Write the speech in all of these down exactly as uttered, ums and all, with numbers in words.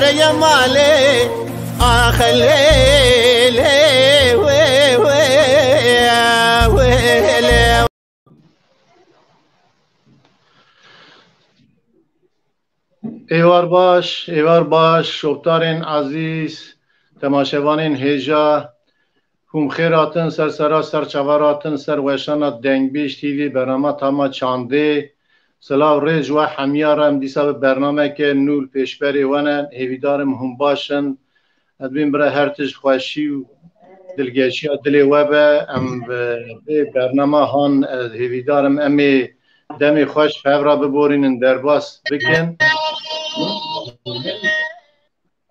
Reye malê, ax lê lê wê wê wê lê. Êvar baş, êvar baş, şopdarên ezîz, temaşevanên hêja, hûn xêr hatin ser sera ser çava re hatin ser weşana Dengbêj T V, bernama Tama Çandê. Silav rêz ji we hemiya re, em dîsa bi bernameke nû li pêşberê we ne. Hêvîdar im hûn baş in. Ez dibêm bira her tişt xweşî û dilgeşiya dilê we be. Em bi vê bernama han, ez hêvîdar im em ê demê xweş bi hev re biborînin, derbas bikin.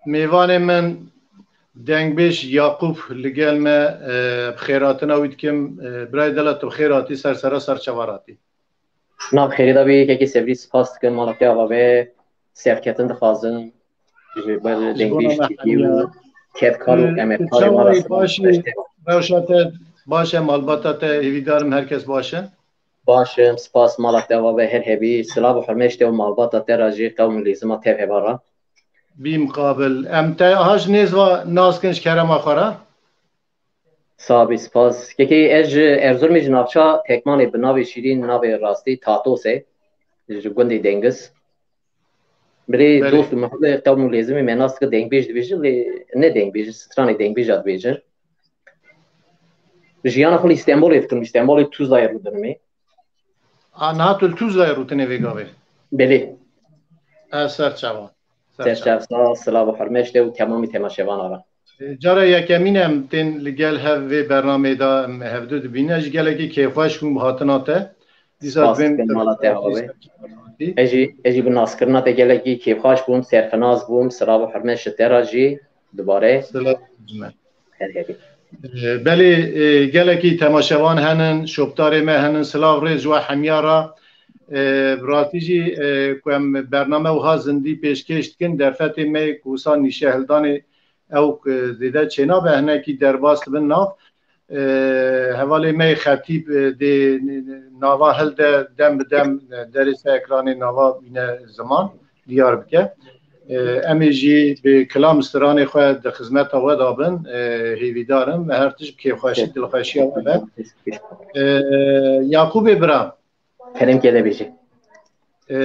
Mêvanê min dengbêj Yaqûb li gel me, e, bi xêrhatina wî dikim. E, birayê dela tu bi xêr hatî, ser sera ser çava re hatî. Nav xêrê de bî, kekê Sevrî, spas dikim, mala te ava be, serketin dixwazim. Ji ber Ji bo dengbêj me tîkî û hemiya. Kedkar û Tu, tu emekarê çawa me re yî, baş î? Rewşa te baş e, malbata te, hêvîdar im her kes baş e. Baş im, spas, mala te ava be, her hebî, silav û hurmet ji te û malbata te re jî, qewm û lêzima te heva re. Bî miqabil. Em te aha ji nêz ve nas kin ji kerema xwe re. Sabî, spas. Kekê ez ji Erzurumê, ji navça Tekmanê, bi navê şîrîn, navê rastî Tatos e. Ji gundê Dengiz. Belê. Birê dost û mihulê qewm û lêzimê me nas dike, dengbêj dibêjin, lê ne dengbêj, stranê dengbêja dibêjin. Jiyana xwe li Stenbolê dikim, li Stenbolê Tuzlayê rûdinimê. A, niha tu li Tuzlayê rûtinê vê gavê? Belê. E, ser çavan. Ser çav. Ser çav, sağ ol, silav û hurmet ji te û temamî temaşevana re. E, cara yekemîn em tên li gel hev vê bernameyê de em hevdu dibîne. Ji gelekî kêfxweş bûm bi hatina te. Dîsa Spas dibêm dikim, mala te ava be. Ez jî, ez jî bi naskirina te gelekî kêfxweş bûm, serfiraz bûm, silav û hurmet ji te re jî dubare. Silav ji me. Her hebî. E, belê, e, gelekî temaşevan henin, şopdarê me henin, silav rêz ji we hemiya re. E, bi rastî jî, e, ku em bername wiha zindî pêşkêş dikin, derfetê me ku wisa nîşehildanê ew ku zêde çênabe, hinekî derbas dibin nav. E, hevalê me yê Xetîb, e, dê nava hilde, dem bi dem, e, derê ser ekranê nava bîne ziman, diyar bike. E, em ê jî bi kilam stranê xwe di xizmeta we de bin, e, hêvîdar im. Her tişt bi kêfxweşî, dilxweşiya we be. E, Yaqûbê bira. Kerem kele bêje. E,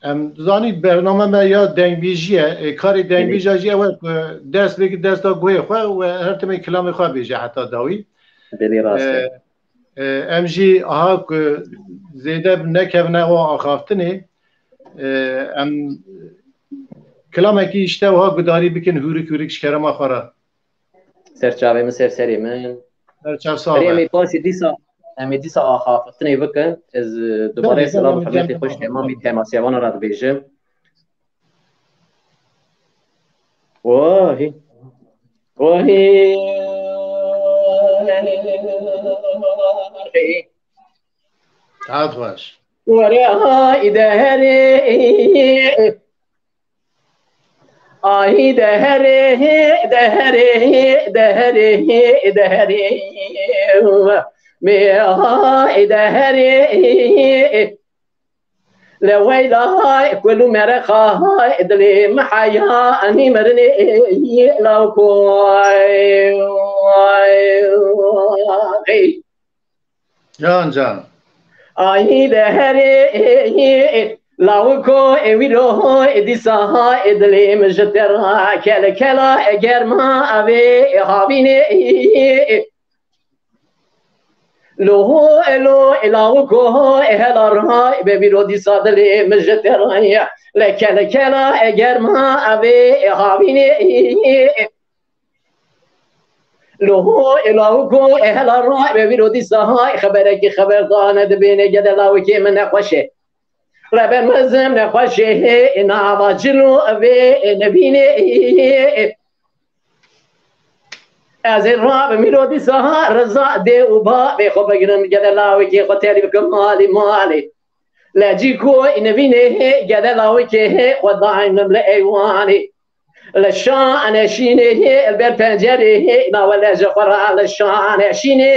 em zanî bername me ya dengbêjî ye. E, karê dengbêja jî ew e ku dest bêke desta guhê xwe û her timê kilamê xwe bêje heta dawî. Belê rast e. E, e, em jî aha ku zêde nekevine o axaftinê, e, em kilamekî işte wiha gudarî bikin hûrik hûrik ji kerema xwe re. Ser çavê min, ser serê min. Ser çav sağ be. Em ê basî dîsa, em ê dîsa axaftinê bikin. Ez, e, dubare Belê, silav û belê, hurmetê xwe ji temamî temaşevana re dibêjim. Wahî. Wahî. Hat baş. Were hay de herê. Ay de herê, de herê, de herê, de herê. Me ay de herê. Le weyla hay, kul û mereqa hay, dilê me heya, anî mirinê, law koy. Can, can. Ay de herê, lawiko, e wîro, e dîsa, e dilê min ji te re, kele kela, e germa, avê, e havînê, e. Loho, e lo, e lawiko, e hela ra, e be vîro dîsa dilê min ji te re, le kele kela, e germa, avê, e havînê, e. Loho, e lawiko, e hela ra, e be vîro dîsa, e xeberekî xeberdane dibêne gede lawikê min nexweş e. Rebe mezin nexweşê hê, nava cil û vê, nevînê. Ez ê rabim îro dîsa, reza dê û bavê xwe bigirim, gede lawikê xwe terî bikim malî malî. Lecî ku nevînê hê, gede lawikê hê, xwe daînim li eywanê. Li şanê şînê hê, li ber pencerê hê, nawe lejê xwe ra li şanê şînê.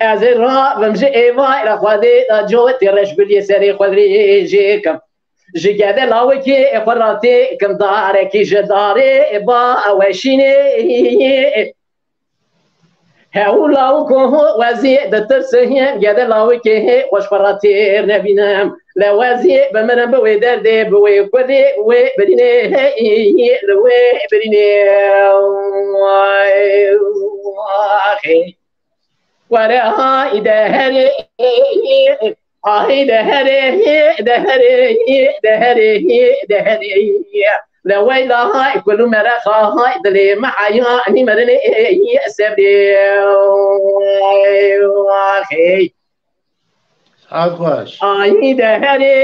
Ez ê rabim ji êvarê Xwedê de cotê reşbiliyê serê xwe dirêjê kim. Ji gede lawikê xwe re têkim darekî ji darê baweşînê. Hew lawiko wezî ditirsim, gede lawikê xwe ji xwe re têr nebînim. Le wezî bimirim bi wê derdê, bi wê kulê, wê birînê, li wê birînê. Axê. Were hay deherê, hay deherê, deherê, deherê, deherê. Le weyla hay kul û merexa hay dilê me heya nî merinê sebrê. Axê. Saet xweş. Ay deherê,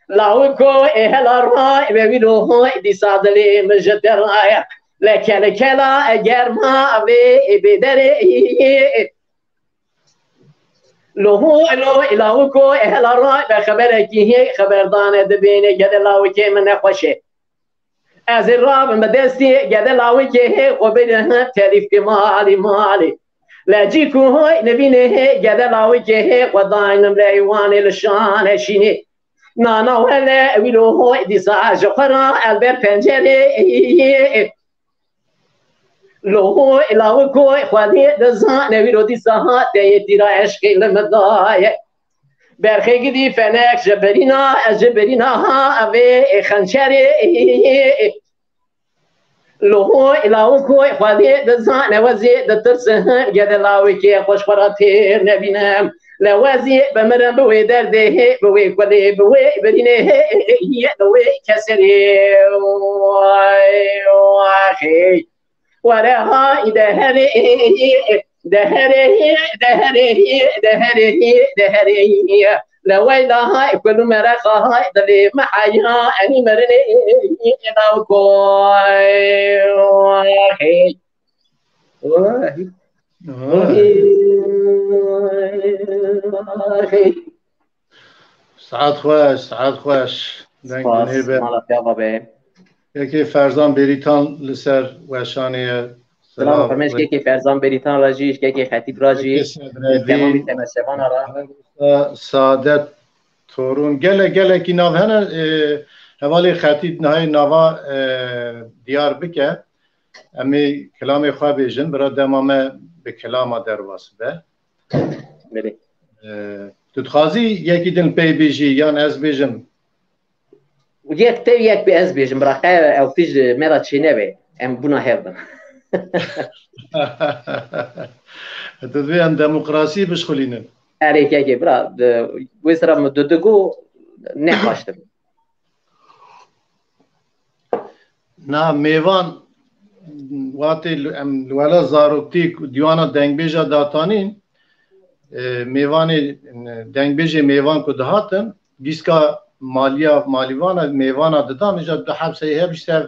lawiko ê hela ray ve wî lo hoy dîsa dilê min ji te raye. Leke lekela germa vê bêderê. Lo ho lo lawiko ê hela ray ve xeberekî hê xeberdane dibêne gede lawikê min nexweşe. Ez ê rabim bi destê gede lawikê hê xwe birim terîfkê malî malî. Le cî ku hoy nivînê hê gede lawikê hê xwe daynim leywanê li şane şînê. Nana wele wî lo hoy dîsa ji xwe ra el ber pencerê. Lo hoy lawiko xwedê dizane wî lo dîsa hate yê tîra eşqê li min daye. Berxê gidî fenek ji birîna, ez ji birîna ha evê xençerê. Li ho lawik hoy xwedê dizane wezî ditirsim, gede lawikê xwe ji xwe re têr nebînim. Le wezî bimirim bi wê derdê hê, bi wê kulê, bi wê birînê hê, bi wê keserê. Were hay deherê, deherê, deherê, deherê, deherê. Le weyla hay kul û merexa hay dilê me heya enî merinê lawiko. Hey. Oy. Oy. Oy. Saet xweş, saet xweş. Deng Spas, dinê be. Mala te ava be. Yekê Ferzan Bêrîtan li ser weşanê ye. Silav Silav. Xwe me ji kekê Ferzan Bêrîtan re jî, ji kekê Xetîb re jî, Yekê Sedredîn. Temamî temaşevana re. Sa-, Saadet Torûn. Gelek, gelekî nav hene, e, hevalê Xetîb nahê nava, e, diyar bike. Em ê kilamê xwe bêjin, bira dema me bi kilama derbas be. Belê. E, tu dixwazî yekî din pey bêjî yan ez bêjim? Yek te yek bi ez bêjim, bira qe ew tij me re çênebe. Em bûna hev bin. Tu divê em demokrasiyê bişxulînin. Erê kekê, bira, di, wê sira min du digo ne xweş dibin. Na mêvan, watê li, em li wela zaroktî ku dîwana dengbêja datanîn, e, mêvanê, e, dengbêjê mêvan ku dihatin, gîska maliya, malîvana, mêvana didan, îja du heb sey heb ji sev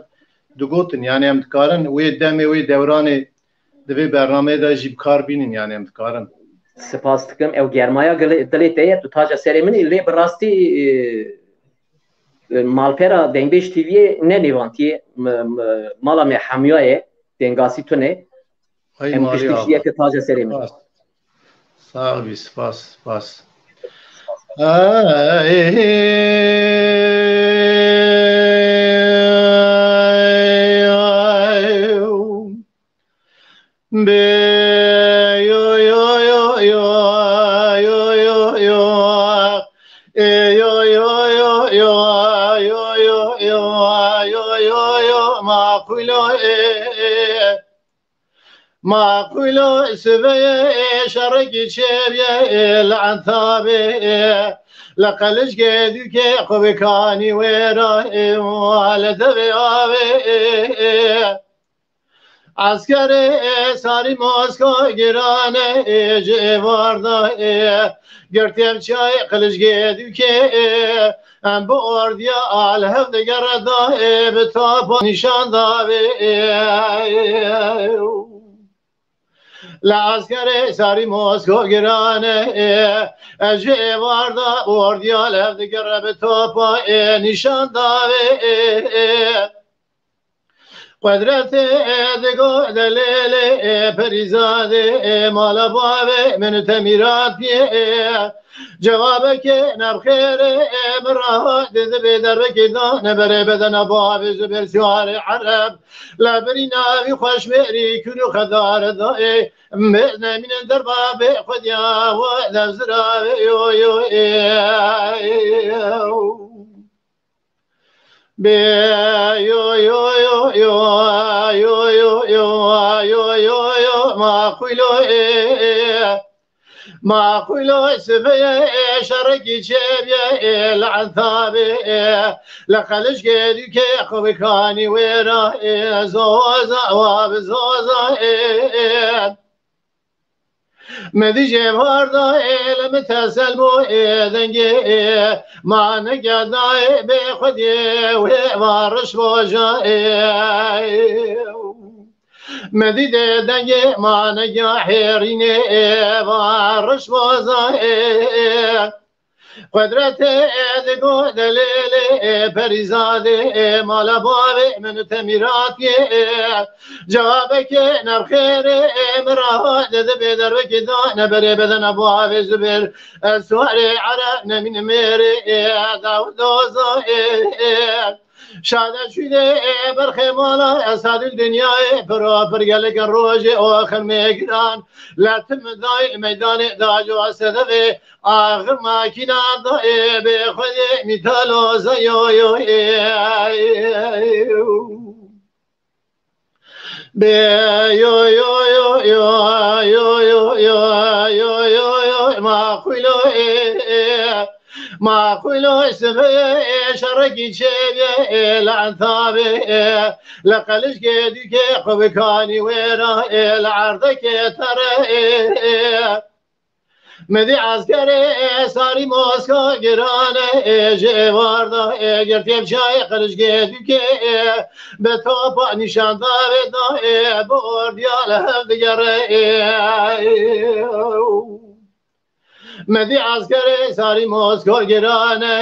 digotin. Yani em dikarin wê demê, wê dewranê di vê bernameyê de jî bi kar bînin, yani em dikarin. Spas dikim, ew germaya gilê-, dilê te ye, tu taca serê min î, lê bi rastî, e, e, malpera Dengbêj T V'yê ne nêvantiye, m-, m-, mala me hemiya ye, dengasî tune. Hey, em malî piştî ava. Yeke taca serê min. Spas. Sağ ol, spas, spas. Ay, ay, ay. Be, yo, yo, yo, yo, yo, yo, yo. E, yo, yo, yo, yo, yo, yo, yo, yo, yo, yo, maqulo, e, e. Maqulo, siveye, e, şerekî çêbiye, e, li Entabê, e, li Qiliçgê dûkê xwe bikanî wêra, e, wa li devê avê, e, e. Eskerê, e, sarî Mosko girane, e, ji êvarda, e, girtiye bi çiyayê Qiliçgê dûkê, e, em bi ordiya al hev digere da, e, bi topa nîşan davê, e. Li eskerê sarî Mosko girane, e, e, ji êvarda ordiya al hev digere bi topa, e, nîşan davê, e, e. Qudretê digo delêlê, e, perîzadê, e, mala bavê min temîrat piyê, e, cewabeke nebxêrê, e, min rahat dibê derbekê dane berê bedena bavê Zubêr Siwarê Ereb. Le birî navî xweşmêrî kûr û xedar da, e, me-, nemînin derbabê xwediya we dev ziravê yo yo, e, e, e, e. Bê yo yo yo yo yo yo yo yo yo yo, maqûlo ê, maqûlo sibê ê, şerekî çêbîye ê, li entabê ê, li qelişkê dûkê xwe bikanî wêra ê, zoza wa bi zoza ê. Medî jê varda ê, li min tesel bû ê, dengê ê, ma negeda ê, bê xwediyê wê va riş roja ê. Medî dê dengê ma nega hêrînê ê, va riş roza ê. Qudretê ê digo delêlê ê, perîzadê ê, mala bavê min temîratiyê ê, cewabekê nerxêrê ê, min rahat dibê derbekê dane berê bedena bavê Zubêr, e, Siwarê Ereb nemîne mêrê ê, daw doza ê, ê. Şade şûdê ê, berxê mala, e, sadîl dinyayê, piro pir gelek rojê o xirmê giran, le tim dayî li meydanê da jo sedevê, Axir makîna da ê, bê xwedê mîtalo zeyo yo ê. Bê yo yo yo yo yo yo yo yo yo yo, maqûlo ê, maqûlo sibê ê, şerekî çêbê ê, li entabê ê, li qelişkê dûkê xwe bikanî wêra ê, li erdekê tere ê. Medî eskerê ê, sarî Moska girane ê, ji êvarda ê, girtiye bi çayê qirişgê dûkê ê, bi topa nîşan dawê da ê, bi ordiya li hev digere ê. Medî eskerê sarî Moska girane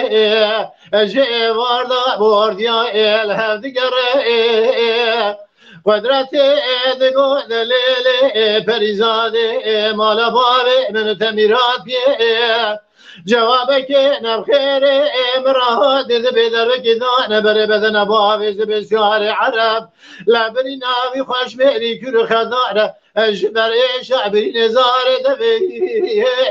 ê, ji êvarda bi ordiya ê, li hev digere ê. Qudretê ê digo delêlê ê, perîzadê ê, mala bavê min temîrat piyê ê. Cewabekê nerxêrê ê, min rahat dibê derbekê dane berê bedena bavê Zubêr Siwarê Ereb. Le birî navî xweşmêrî kûr û xedar e, ji ber ê şebirînê zarê devê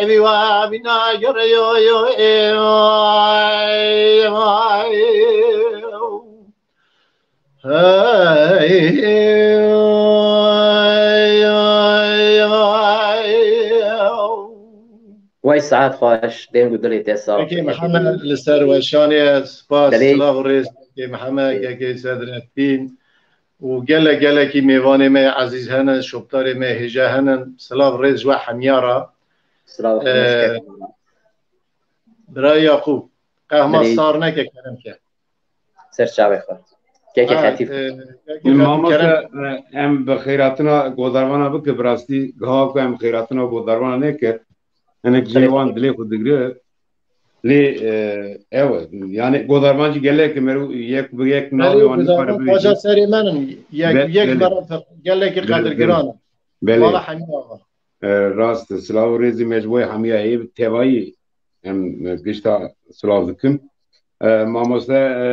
ê, vî wa vî nagere yo yo ê, vay, vay. Hey, hey, hey, hey. Wey saet xweş, deng û dilê te sax. Kekê Mihemed li ser weşanê, spas, Belê. Silav û rêz, kekê Mihemed, Belê. Kekê Sedrettîn û gelek gelekî mêvanê me ezîz henin, şopdarê me hêja henin, silav rêz ji we hemiya re. Silav û rêz, Ee, kekê. Bira Yaqûb, qehma Belê. Sar neke, kerem ke. Ser çavê xwe. Kekê Ha, Xetîf. e, kekê Xetîf, Mamoste, kerem. E, em bi xeyratina godarvana bike, bi rastî giha ku em xeyratina godarvana nekir, hinek jê Xelê wan dilê xwe digire. Lê, e, ew e, yani godarvan jî gelek meriv yek bi yek navê Belê, wan nîkare godarvan bibêje. Paşa serê me nin. Yek, Be-, yek belê. Meriv gelekî Belê, qadirgiran e. Belê. Wala hemiya. E, rast e. Silav û rêzî me ji bo hemiya heye bi tevayî em, e, gişta silav dikin. E, mamoste, e,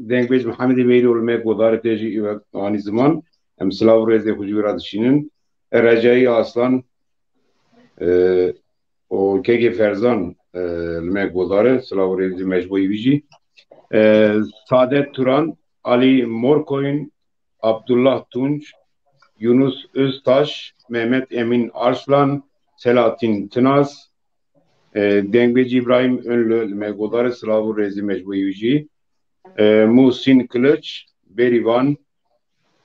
dengbêj Mihemedê Beyrî û li me godarê te jî anî ziman. Em silav û rêzê xwe ji wî re dişînin. E, Recayî Aslan, e, û Kekê Ferzan, e, li me godar e. Silav û rêzî me ji bo wî jî. E, Sadet Turan, Alî Morkoyun, Abdullah Tunç, Yunus Öztaş, Mehmet Emin Arslan, Selahattin Tinaz, e, dengbêjî Îbrahîm Önlü li me godar e, silav û rêzî me ji bo wî jî. E, Muhsin Kılıç, Berivan,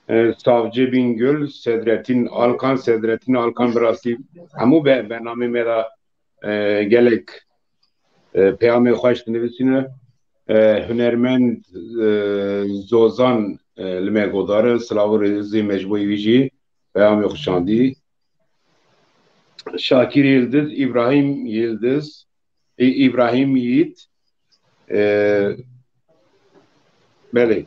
e, Savcı Bingöl, Sedrettin Alkan, Sedrettin Alkan bi rastî hemû be-, bernamê me de e, gelek, e, peyamê xweş dinivîsîne. E, hunermend, e, Zozan, e, li me godar e, silav û rêzê me ji bo wî jî peyamê xwe şandî. Şakir Yildiz, Îbrahîm Yildiz, Î-, Îbrahîm Yiğit, e, belê.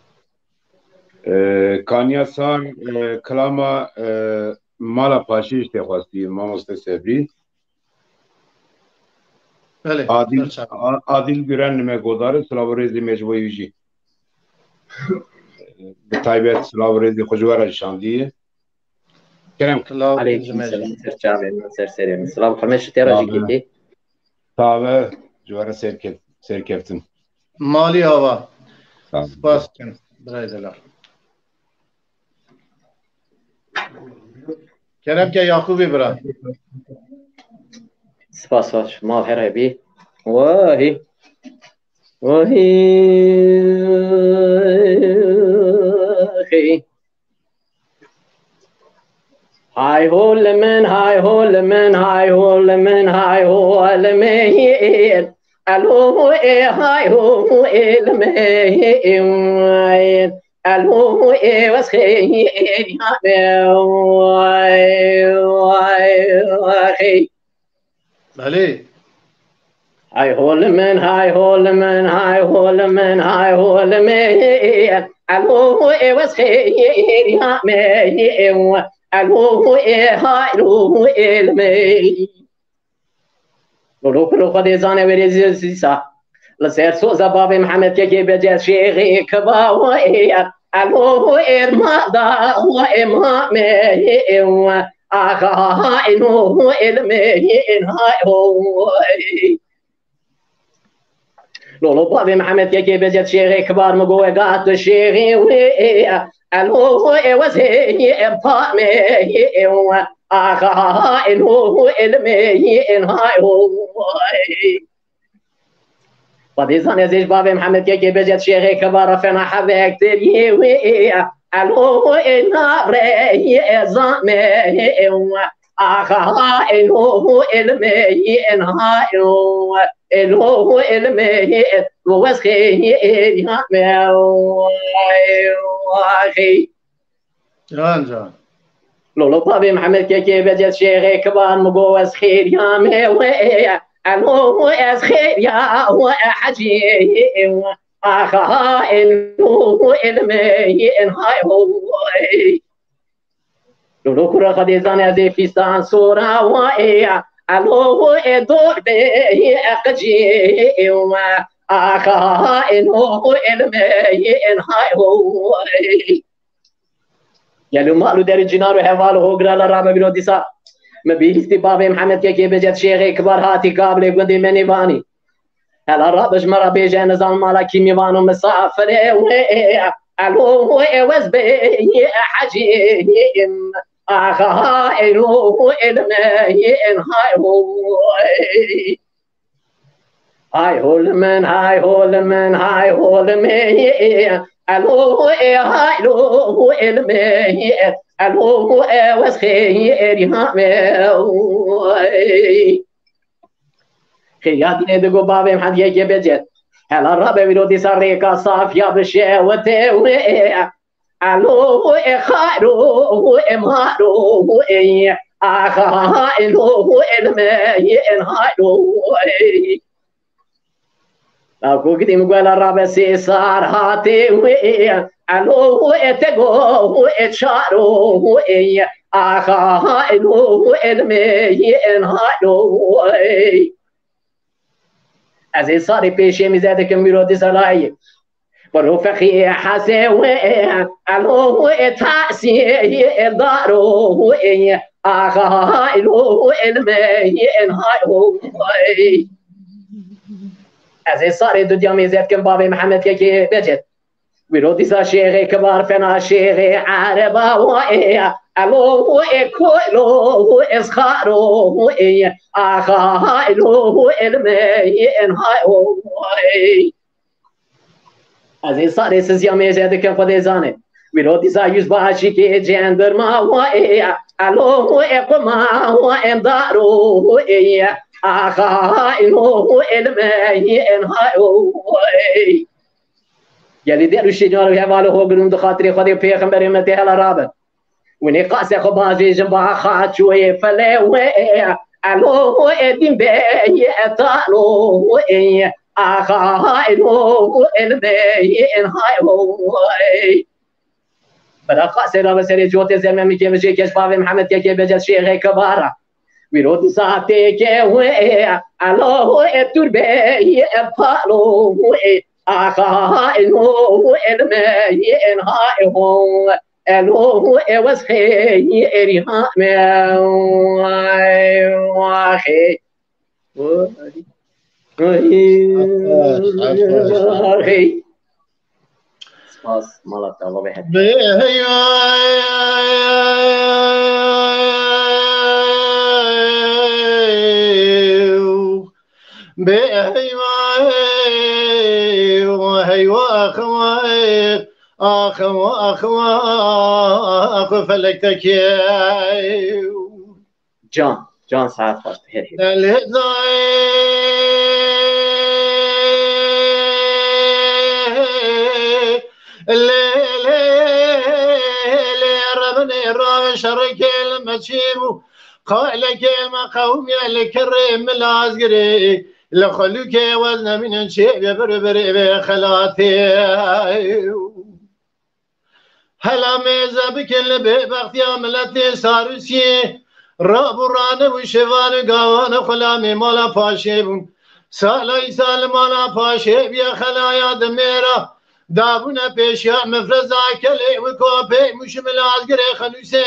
E, Kanya Sar, e, kilama, e, Mala Paşî ji te xwestî, mamoste Sebrî. Belê, Adil, berçav. A-, Adil Güren li me guhdar e, silav û rêzê me ji bo wî jî. Bi taybet silav û rêzê xwe ji we re şandî. Kerem. Silav û rêzê me jî. Aleyküm selam, ser çavên min, ser serê min. Silav û hurmet ji te re jî Amin. Kekî. Sağ ol, ji we re serkef-, serkeftin. Malî ava. Sağ ol. Spas dikim, birayê delal. Kerem ke Yaqûbê bira. Spas, spas. Mal her hebî. Wahî. Wahî. Hay hol min, hay hol min, hay hol min, hay hol min. Alo e, hay hol min. Alo e, wes xeyr ya me. Belê. Hay hol min, hay hol min, hay hol min, hay hol min. Alo e, wes xeyr ya me. Alo e, hay hol min. Lolo piro Xwedê zane wê rêzî zîsa. Li ser soza bavê Mihemed Kekê Becet şêxê kibawa ê. Elo êrma da ê ma me ê. Axa êno êlmê ên hay ho. Lolo bavê Mihemed Kekê Becet şêxê kibar mi go ega tu şêxê wê. Elo ê wezê ê pa me ê. Axa êno êlmê ên hay ho. Xwedê zane ez ê ji bavê Mihemed Kekê Becet şêxê kibar re fena hevektir yê wê. Elo ê navre ê zame ê. Axa êno êlmê ên hay ho. Elo êlmê ên wezxê ê ya me. Can can. Lolo bavê Mihemed Kekê Becet şêxê kibar mi go ez xêriya me wê. Elo ez xêriya wê hecî. Axa êno êlmê ên hay ho. Lolo kura Xwedê zane ez ê fîstan sora wê. Elo ê dor bê ê qicî. Axa êno êlmê ên hay ho. Gel û mal û der û cinar û heval û hogira la rabe bîro dîsa. Mi bihîstî bavê Mihemed Kekê Becet şêxê kibar hatî kablê gundê me nêvanî. Hela rabe ji me re bêje nizan mala kî mîvan û misafirê wê. Elo ê wez bê hecî. Axa êno êlmê ên hay ho. Hay hol min, hay hol min, hay hol min. Elo ê hay lo êlmê. Elo ê wezxê ê rîha me. Xêriya dînê digo bavê Mihemed Kekê Becet. Hela rabe wîro dîsa rêka safiya bi şewitê wê. Elo ê xayro ê maro ê. Axa êno êlmê ên hay ho. Navko gidî mi guela rabe sê sar hatê wê. Elo ê tego ê çaro ê. Axa êno êlmê ên hay ho. Ez ê sarê pêşê mîze dikim wîro dîsa layê. Biro feqî hesê wê. Elo ê tasî ê daro ê. Axa êno êlmê ên hay ho. Ez ê sarê dudiya mîze dikim bavê Mihemed Kekê Becet. Wîro dîsa şêxê kibar fena şêxê ereba wê. Elo ê koylo ê zxaro ê. Axa êno êlmê ên hay ho. Ez ê sarê siziya mêze dikim Xwedê zane. Wîro dîsa yüzbaşîkê cendirma wê. Elo ê quma ê daro ê. Axa êno êlmê ên hay ho. Gelî der û şêcar û heval û hogirûn di xatirê Xwedê û pêxemberê me tê hela rabin. Winê qase xwe bajêjin ba xaçoyê fele wê. Elo ê dîn bê ê talo ê. Axa êno êlmê ên hay ho. Bira xasê la be serê cotê zerme mi kê vijê keş bavê Mihemed kekê becet şêxê kebara. Wîro di zatê ke wê elo wê turbe yê palo wê axa eno wê elme yê enha eho elo wê wesxê yê eriha me. Waxê. Spas, spas. Hey. Spas, mala te ava be hep. Be heyva, be heyva, heyva, axwa, axwa, axwa, axwa, felek tekê. Can, can saet xweş. Her her. Lê, lê, lê, lê, rebinê ravê şerikê li me çê bû. Qaylekê me qewmiye li kirê min lazgirê. Li xelûkê wez nemînin çê bê bir bir vê xelatê. Hela mêze bikin li bêbextiya miletê Sarûsiyê. Rabû rane û şêvan û gavan û xulamê mala paşê bûn. Sala îsa li mala paşê biya xelaya di mêra. Dabûne pêşiya mifreza kelê û kopê mûşimilazgirê xelûsê.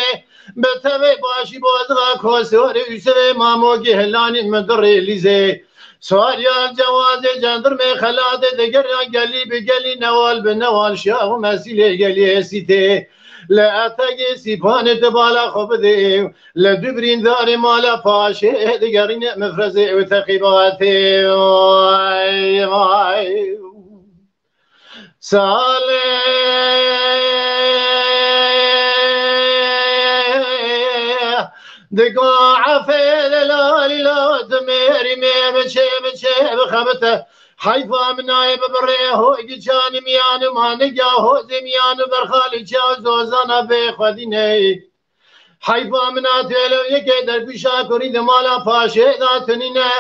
Bi tevê başî bozixa kosorê û sivê mamogê hilanî min dirê lîzê. Sual ya cewazê cendirmê xelatê digeriya gelî bi gelî newal bi newal şiya û mesîlê gelî êsîtê. Li etegê sîpanê tu bala xwe bidê. Li du birîndarê mala paşê digerîne mifrezê û teqîbatê. Vay, vay. Salê digo efê li lalî la dimêrî mê biçê biçê bixebite. Heyfa min nayê bibirê ho giçanî miyan û maniga hozê miyan û berxalî çaw zozana bê xwedînê. Heyfa min a têlo yekê dergûşa kurî di mala paşê da tunîne.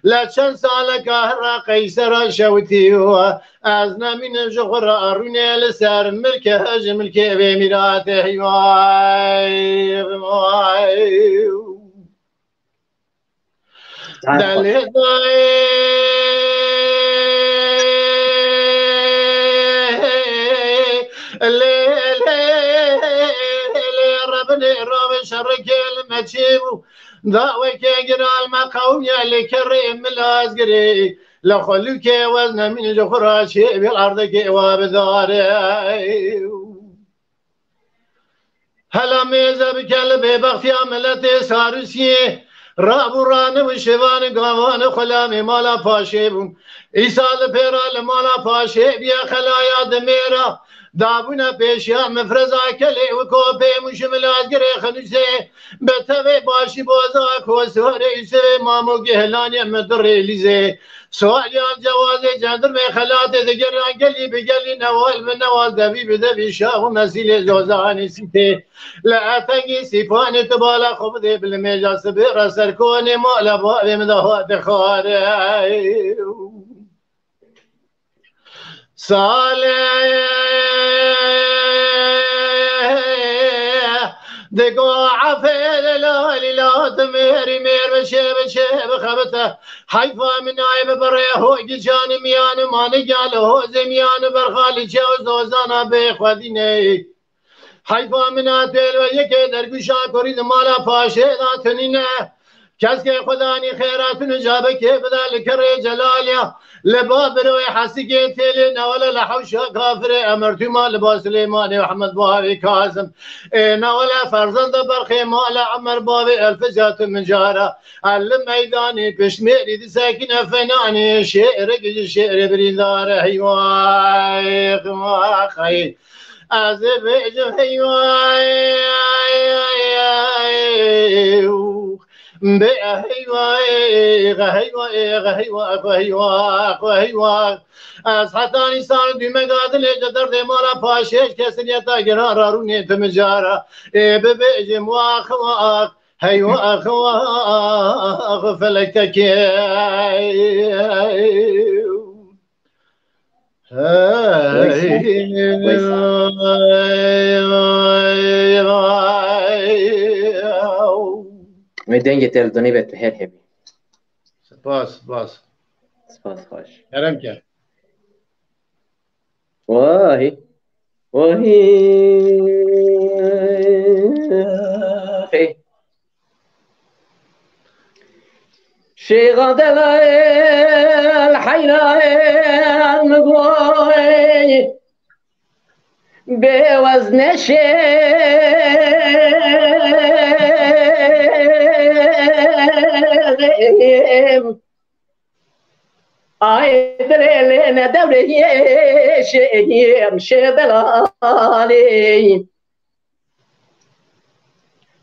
Le çend saleka hira qeysera şewitî û ez nemînim ji xwe re rûnê li ser milke ji milkê vê mîratê heyvay. Delê dayê lê lê lê rebinê ravê şerikê li me çê bû. Da weke giran me qewmiye li kerê milazgirê. Li xelûkê wez nemîn ji xwe re çê bê erdekê wa bidare. Hela mêze bike li bêbextiya miletê Sarûsiyê. Rabû rane û şêvan û gavan û xulamê mala paşê bûn. Îsa li pêra li mala paşê biya xelaya dimêra. Dabûne pêşiya mifreza kelê û kopê mûşimilazgirê xenûsê. Bi tevê başî boza kosorê û sivê mamogê hilanê min dirê lîzê. Sual ya cewazê cendirmê xelatê digeriya gelî bi gelî newal bi newal devî bi devî şax û mesîlê zozanê sîtê. Li etengî sîpanê tu bala xwe bidê bi limêja sibê re ser konê mala bavê min de hate xare. Salê digo efê li lalî la dimêrî mêr biçê biçê bixebite. Heyfa min nayê bibirê ho gicanî miyan û maniga li hozê miyan û berxalî çew zozana bê xwedînê. Heyfa min a têlo yekê dergûşa kurî di mala paşê da tunîne. Keskê xwedanî xêratûn û cabekê bida li kerê celaliya. Li ba biroyê hesikê têlê newele li hewşa kafirê emertûma li ba Silêmanê Ehmed bavê Kazim. Ê newele ferzenda berxê mala Emer bavê Elfica tu min cara. El li meydanê piştmêrî disekîne fenanê şêrek ji şêrê birîndar heywa. Ez ê bêjim heywa. Bê heywa, heywa, heywa, heywa, heywa, heywa. Ez heta nîsan dûmega dilê ji derdê mala paşê ji kesiniyeta giran ra rûnê tu min cara. Ê bibêjim wax, wax, heywa, wax, felek tekê. Hey. Weysa, weysa. Dengê te li dunê be, tu her hebî. Spas, spas. Spas xweş. Kerem ke. Wahî. Wahî. Hey. Şêxa delal heyran min goy. Bê wez neşêm. Ay dilê lê ne dewrê yê şêm şê delalê.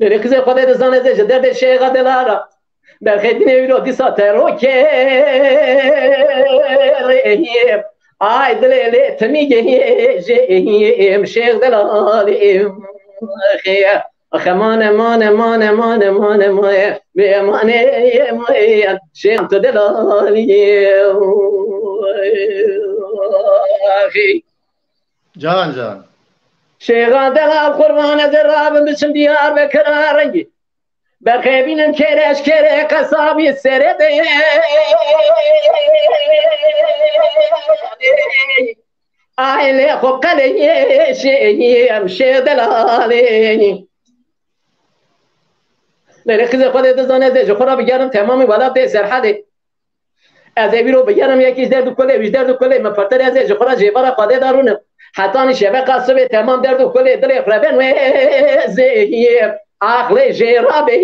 Lê qizê Xwedê dizane zê ji derdê şêxa delala. Berxê dinê wîro dîsa te ro kerê. Ay dilê lê timî gehê jê em şêx delalê. Xê. Axe mane mane mane mane mane mane. Bê mane ye mane. Şêx tu delalê. Xê. Can can. Şêxa delal qurban ez ê rabim biçim Diyarbekir a rengî. Berxê bînim kêreş kêrê qesabî serê de. Ailê xwe qelê yê şê em şê delalê. Lêrê qizê Xwedê dizane ez ê ji xwe re bigerim temamî welatê Serhedê. Ez ê vîro bigerim yekî ji derd û kulê, wî ji derd û kulê min pirtir ez ê ji xwe re jêvara Xwedê de rûnim. Hetanî şeveqa sibê temam derd û kulê dilê xwe ben wê zê. Axlê jê rabê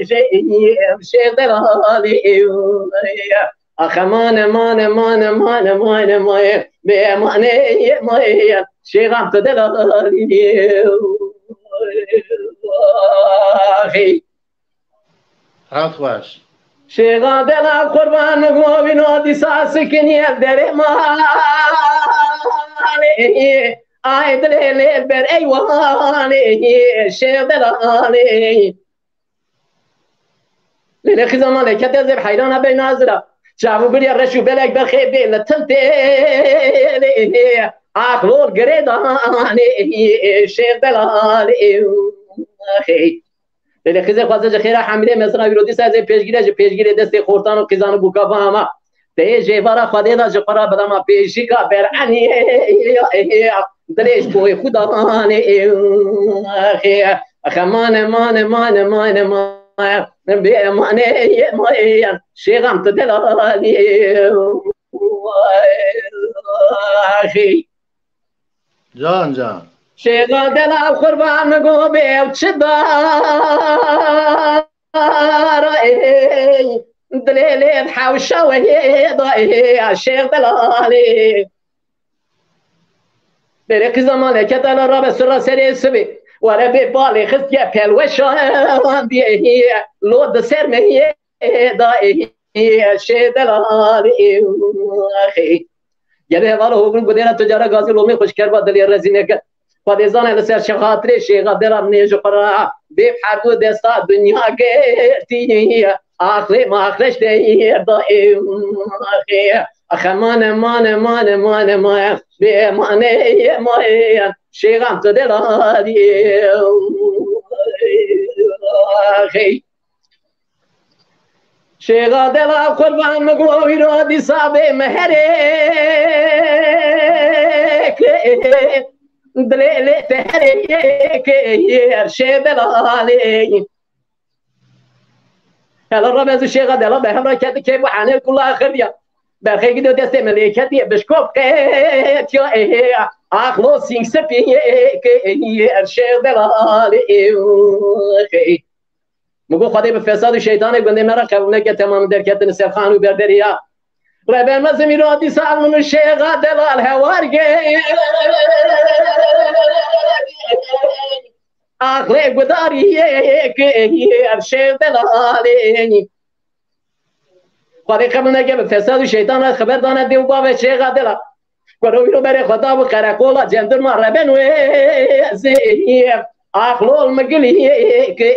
jê şêx delalê. Axe mane mane mane mane mane mane. Bê mane ye mane. Şêxam tu delalê. Axê. Hat xweş. Şêxa delal qurban govîno dîsa sikiniye derê malê. Ay dilê lê ber eywanê şêx delalê. Lê lê xiza malê kete zêr heyrana bey nazira. Çavû biriye reş û belek berxê bê li tim têlê. Axlol girê danê şêx delalê. Hey. Lê lê xizê xweze ji xêra hemîrê mezina wî rodîsa ez ê pêşgîre ji pêşgîrê destê xortan û qîzan û bûka bama. Te yê jêvara Xwedê da ji xwe ra bilama pêşîka berenî. Dilê ji boyê xwe danê. Xemane mane mane mane mane. Bê mane ye mane. Şêxam tu delalî. Can can. Şêxa delal qurban go bê ew çi darê. Dilê lê hewşa wehê da ê şêx delalê. Berê qiza maleke delal rabe sirra serê sibê. Were bê balê xistiye pelweşan diye. Lo di ser me ye da ê şê delalê. Gelo hevala hogrin gudêra tu cara gazî lomê xwe ji kerba dilê rezî neke. Xwedê zane li ser şexatirê şêxa dera min ê ji xwe re bê herdû desta dinya girtî. Axlê maxleş de da ê. Axê mane mane mane mane mane. Bê mane ye mane. Şêxam tu delalî. Axê. Şêxa delal qurban min go wîro dîsa bê meherê. Dilê lê te herê. Şê delalê. Hela rabez û şêxa delal be hevra kedi kê bu hanê kula xirdiya. Berxê gido destê me lê ketiye bişkop qetiya. Axlo sîng sipî. Şêx delalê. Min got Xwedê bi fesad û şeytanê gundê me re qebûl neke, temam derketin ser xan û berderiya. Reben me zimî ro dîsa min û şêxa delal hewar ge. Axlê gudarî yê ke yê şêx delalê. Xwedê qebûl neke bi fesad û şeytan re xeber dane dê û bavê şêxa delal. Kuro wîro berê xwe da bi qereqola cendirma reben wê zê. Axlol mi gilî ke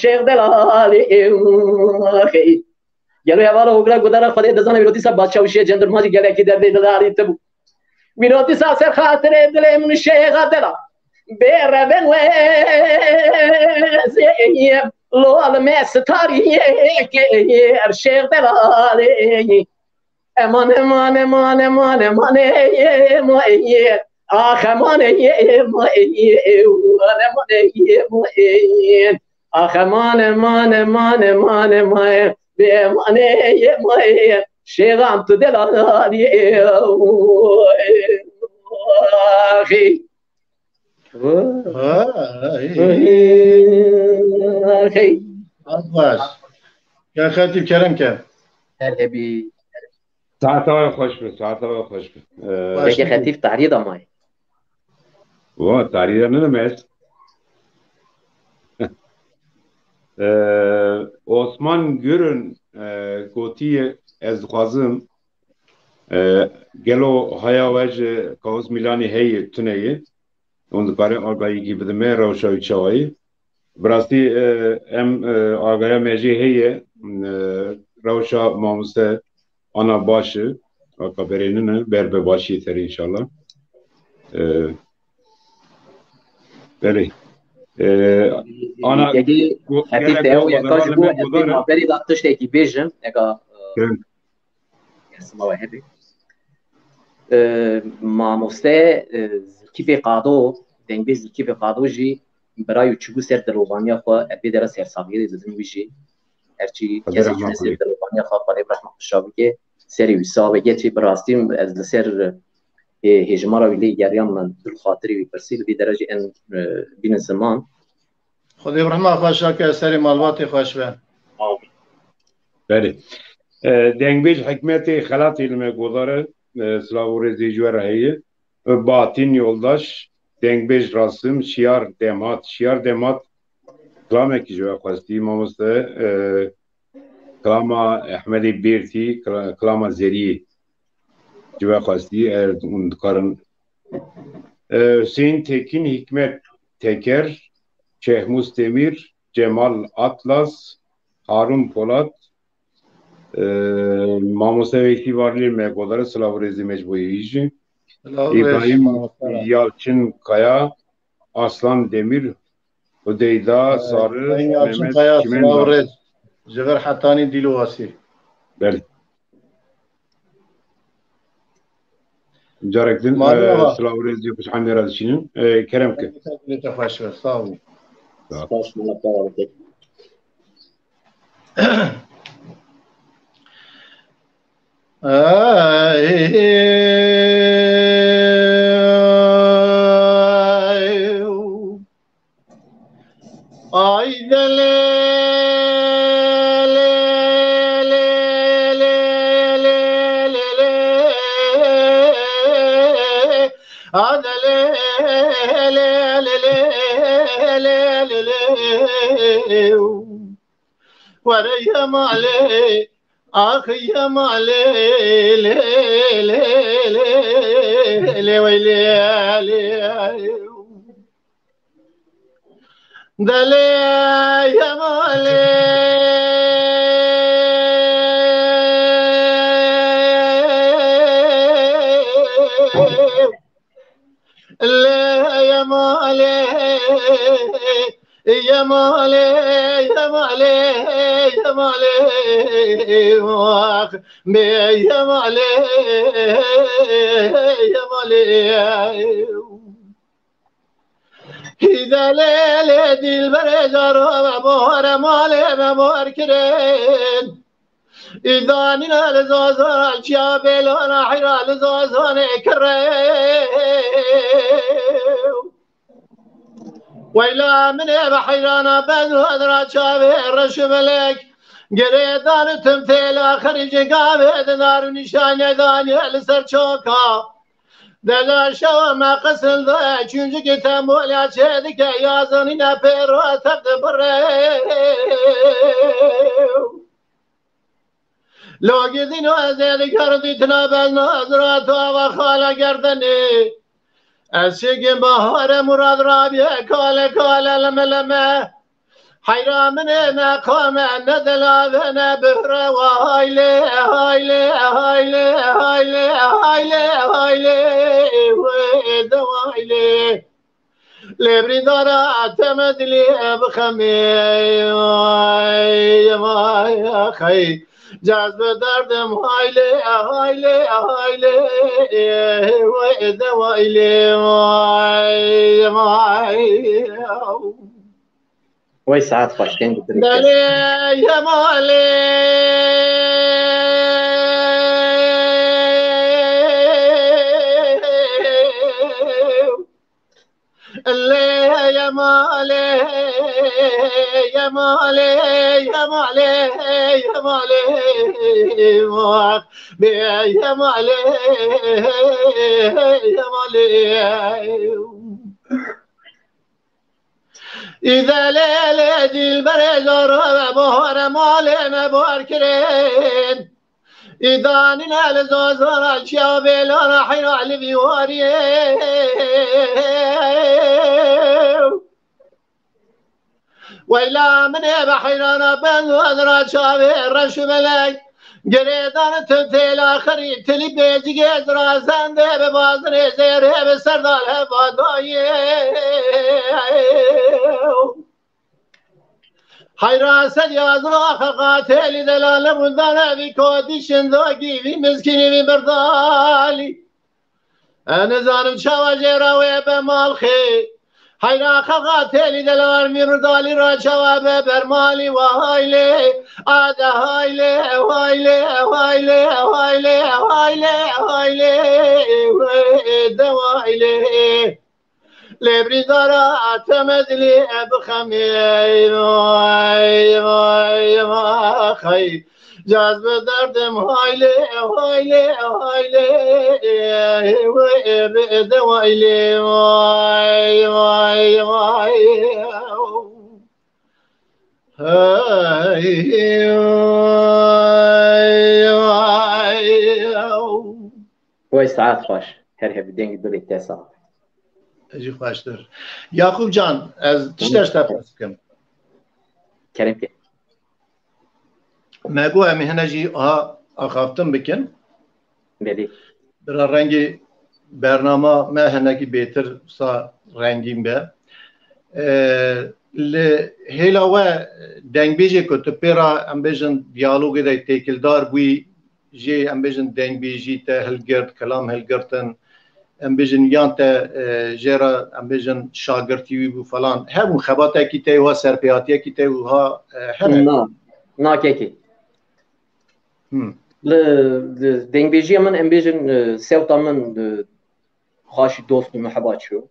şêx delalê. Gelo hevala hogre gudara Xwedê dizane wîro dîsa badşa û şê cendirma jî gelekî derdê didarî tibû. Wîro dîsa ser xatirê dilê min şêxa delal. Bê reben wê zê. Lol me sitariyê kê erşêx delalê. Eman, eman, eman, eman, eman, ê, ê, ê, ma, ê, ê. Ax, eman, ê, ê, ê, ma, ê, ê, ê, wan, eman, ê, ê, ma, ê, ê. Ax, eman, eman, eman, eman, eman, ê. Bê eman, ê, ê, ma, ê, ê. Şêxan tu delalî, ê, ê, axî. Ha, ha, iyi, iyi. Hey. Hat baş. Ya Xetîb, kerem ke. Her hebî. Saeta we xweş be, saeta we xweş be. Ee, Baş Peki be. Xetîb tahriyê damayê. Wa, tahriyê ne demek? Ee, Osman Gürün, e, gotiye, ez dixwazim, e, gelo haya we ji Kaos Milanî heye, tune ye? Hûn dikarin agahiyekî bidin me rewşa wî çawa ye? Bi rastî, e, em, e, agahiya me jê heye, e, rewşa mamoste ana baş e, aka berê nine, ber be başiyê terê înşallah. E, belê. E, ana Yekê go-, Hafîf gerek te ew go-, yeka ji go-, bo godarê me berî da tiştekî bêjim, eka, e, Kirin. Kesima we hebe. E, mamoste, e, Zilkîfê Qado, dengbêj Zilkîfê Qado jî birayê û çûbû ser dilovaniya xwe, ez vê dera sersaxiyê didim wî jî. Herçî Xwedê kesê rehma çûne ser xwedê. Dilovaniya xwe, Xwedê rehma xwe şa bike, serê wî sax be. Gerçî bi rastî ez li ser, e, hêjmara wî lê geriyam, min dil xatirê wî pirsî, li vê dera jî em, e, bînin ziman. Xwedê bi rehma xwe şa ke, serê malbatê xweş be. Belê. E, dengbêj Hikmetê Xelatê li me godar e, e, silav û rêzê ji we re heye. E, Bahattin Yoldaş, dengbêj Rasim, Şiyar Demhat. Şiyar Demhat, kilamekî ji we xwestî, mamoste, e, kilama Ehmedê Bêrtî, kila-, kilama Zeriyê ji we xwestî, eger hûn dikarin. E, Hüseyin Tekin, Hikmet Teker, Şehmuz Demir, Cemal Atlas, Harun Polat, e, mamoste Veysi Varlî me godare, silav û rêzê me ji bo yî jî. Silav û rêz, İbrahim mamoste. Yalçın Kaya, Aslan Demir, Hudeyda Sarı, Sayın Yalçın Mehmet Kaya, Çimen silav û rêz. Ji vir hetanî dîl û wasî. Belê. Carek din, Malum e, ama. Silav û rêzê xweş Amê re dişînin. E, kerem ke. Te xweş be, sağ olun. Sağ ol. Spas, mala, sağ ol. Ay, ay, ay. Ay de lê, lê, lê. A de lê, lê, lê. Were ye malê, ax ye malê, lê, lê, lê, lê, wey lê, lê. Delê ye malê. Lê ye malê, ye malê, ye malê, ye malê, wax, bê ye malê, ye malê. Hîde lê lê dilberê caro me bahar e malê me bahar kirin. Îdanîne li zazana çiya bêlana heyra li zazanê kirê. Weyla min ê bi heyrana bezna dira çavê reş û belek. Girêdan û tim têla xerîcê gavê dinar û nîşanê danê li ser çoka. Dela şewa me qisildayê çûncikî temolya çêdike ya zanîne pêro tev dibirê. Logî dîno ez ê diger dîtina bezna zirata ve xala gerdenê. Ez şêgin bahare murad rabiye kale kale leme leme. Heyra min ê ne qame ne delave ne bihre wa haylê, haylê, haylê, haylê, haylê, haylê, wê de waylê. Lê birîndara te me dilê bixemê, vay, vay, xey. Cez bi derdim haylê, haylê, haylê, vay, de vay lê, vay, vay. Wey saet xweş, deng dilê kes. Belê ye malê. Lê ye malê, ye malê, ye malê, ye malê, vah, bê ye malê, ye malê. Îde lê lê dilberê zor ve bahare malê me bar kirin. Îdanîne li zazana çiya bêlana heyra li vîwariyê. Weyla min ê be heyrana ben zazana çavê reş û belek. Girêdan tu têla xirî tilî bêcigê zira sendê bi bazinê zêrê bi serdal hevadayê. Heyra sed yazra xeqatê lî delale bundane vî kotî şindagî vî miskînî vî birdalî. Ez nizanim çawa jê re wê be malxê. Heyra xeqatê lî delal vî birdalî re çawa be bermalî vay lê. Ade hay lê, vay lê, vay lê, vay lê, vay lê, vay lê, wê de vay lê. Lê birîndara te me dilê bixemê, vay, vay, vay, xey. Cez bi derdim haylê, haylê, haylê, wê bi de waylê, vay, vay, vay. Hey, vay, vay. Wey saet xweş. Her hebî dengî dilê te sax. Jî xweştir. Yaqûb can, ez tiştek ji te pirs bikim. Kerem ke. Me got em ê hine jî aha axaftin bikin. Belê. Bira rengî bernama me hinekî bêtir sa rengîn be. Ee, li hêla we dengbêjê ku tu pê re em bêjin diyalogê de têkildar bûyî, jê em bêjin dengbêjî te hilgirt, kilam hilgirtin, em bêjin yan te, e, jê re em bêjin şagirtî wî bû falan. Hebûn xebatekî te wiha, serpêhatiyekî te wiha, e, hene? Na, na kekê. Hmm. Li, li dengbêjiya min em bêjin, e, sewta min, e, xaşî dost û muheba çû.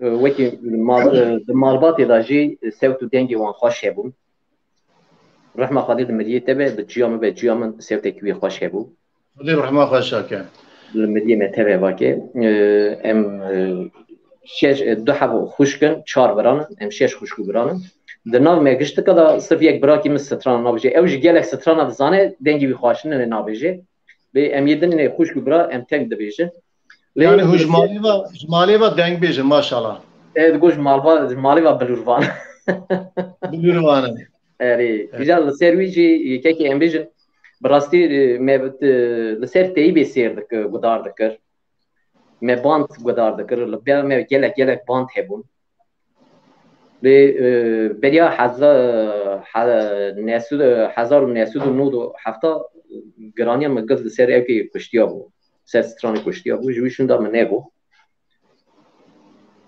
E, wekî mal, e, di malbatê de jî sewt û dengê wan xweş hebûn. Rehma Xwedê di miriyê te be, di ciya min be, ciya min sewtekî wî xweş hebû. Xwedê rehma xwe şake. Li miriyê me teve vake. E, em, e, şeş, e, du heb xwişk in, çar biran in, em şeş xwişk û biran in. Di nav me giştika de sirf yek birakî min strana nabêje. Ew jî gelek strana dizane, dengê wî xweş nîne nabêje. Lê em yê din ê xwişk û bira em teng dibêjin. Lê Yani hûn ji malê ve, ji malê ve dengbêj in, maşallah. E, digo ji malva, ji malê ve bilûrvan. Bilûrvan in. Erê, Evet. Îcar li ser wî jî kekê em bêjin, bi rastî, e, me, e, li ser teyîbê sêr dikir, gudar dikir. Me band gudar dikir, li ber me gelek, gelek band hebûn. Lê, e, beriya heza-, he-, nesu-, hezar û neh sed û nod û hefta giraniya min girt li ser ewkê kuştiya bû. Ser stranê kuştiya bû. Ji wî şûnda min nebû.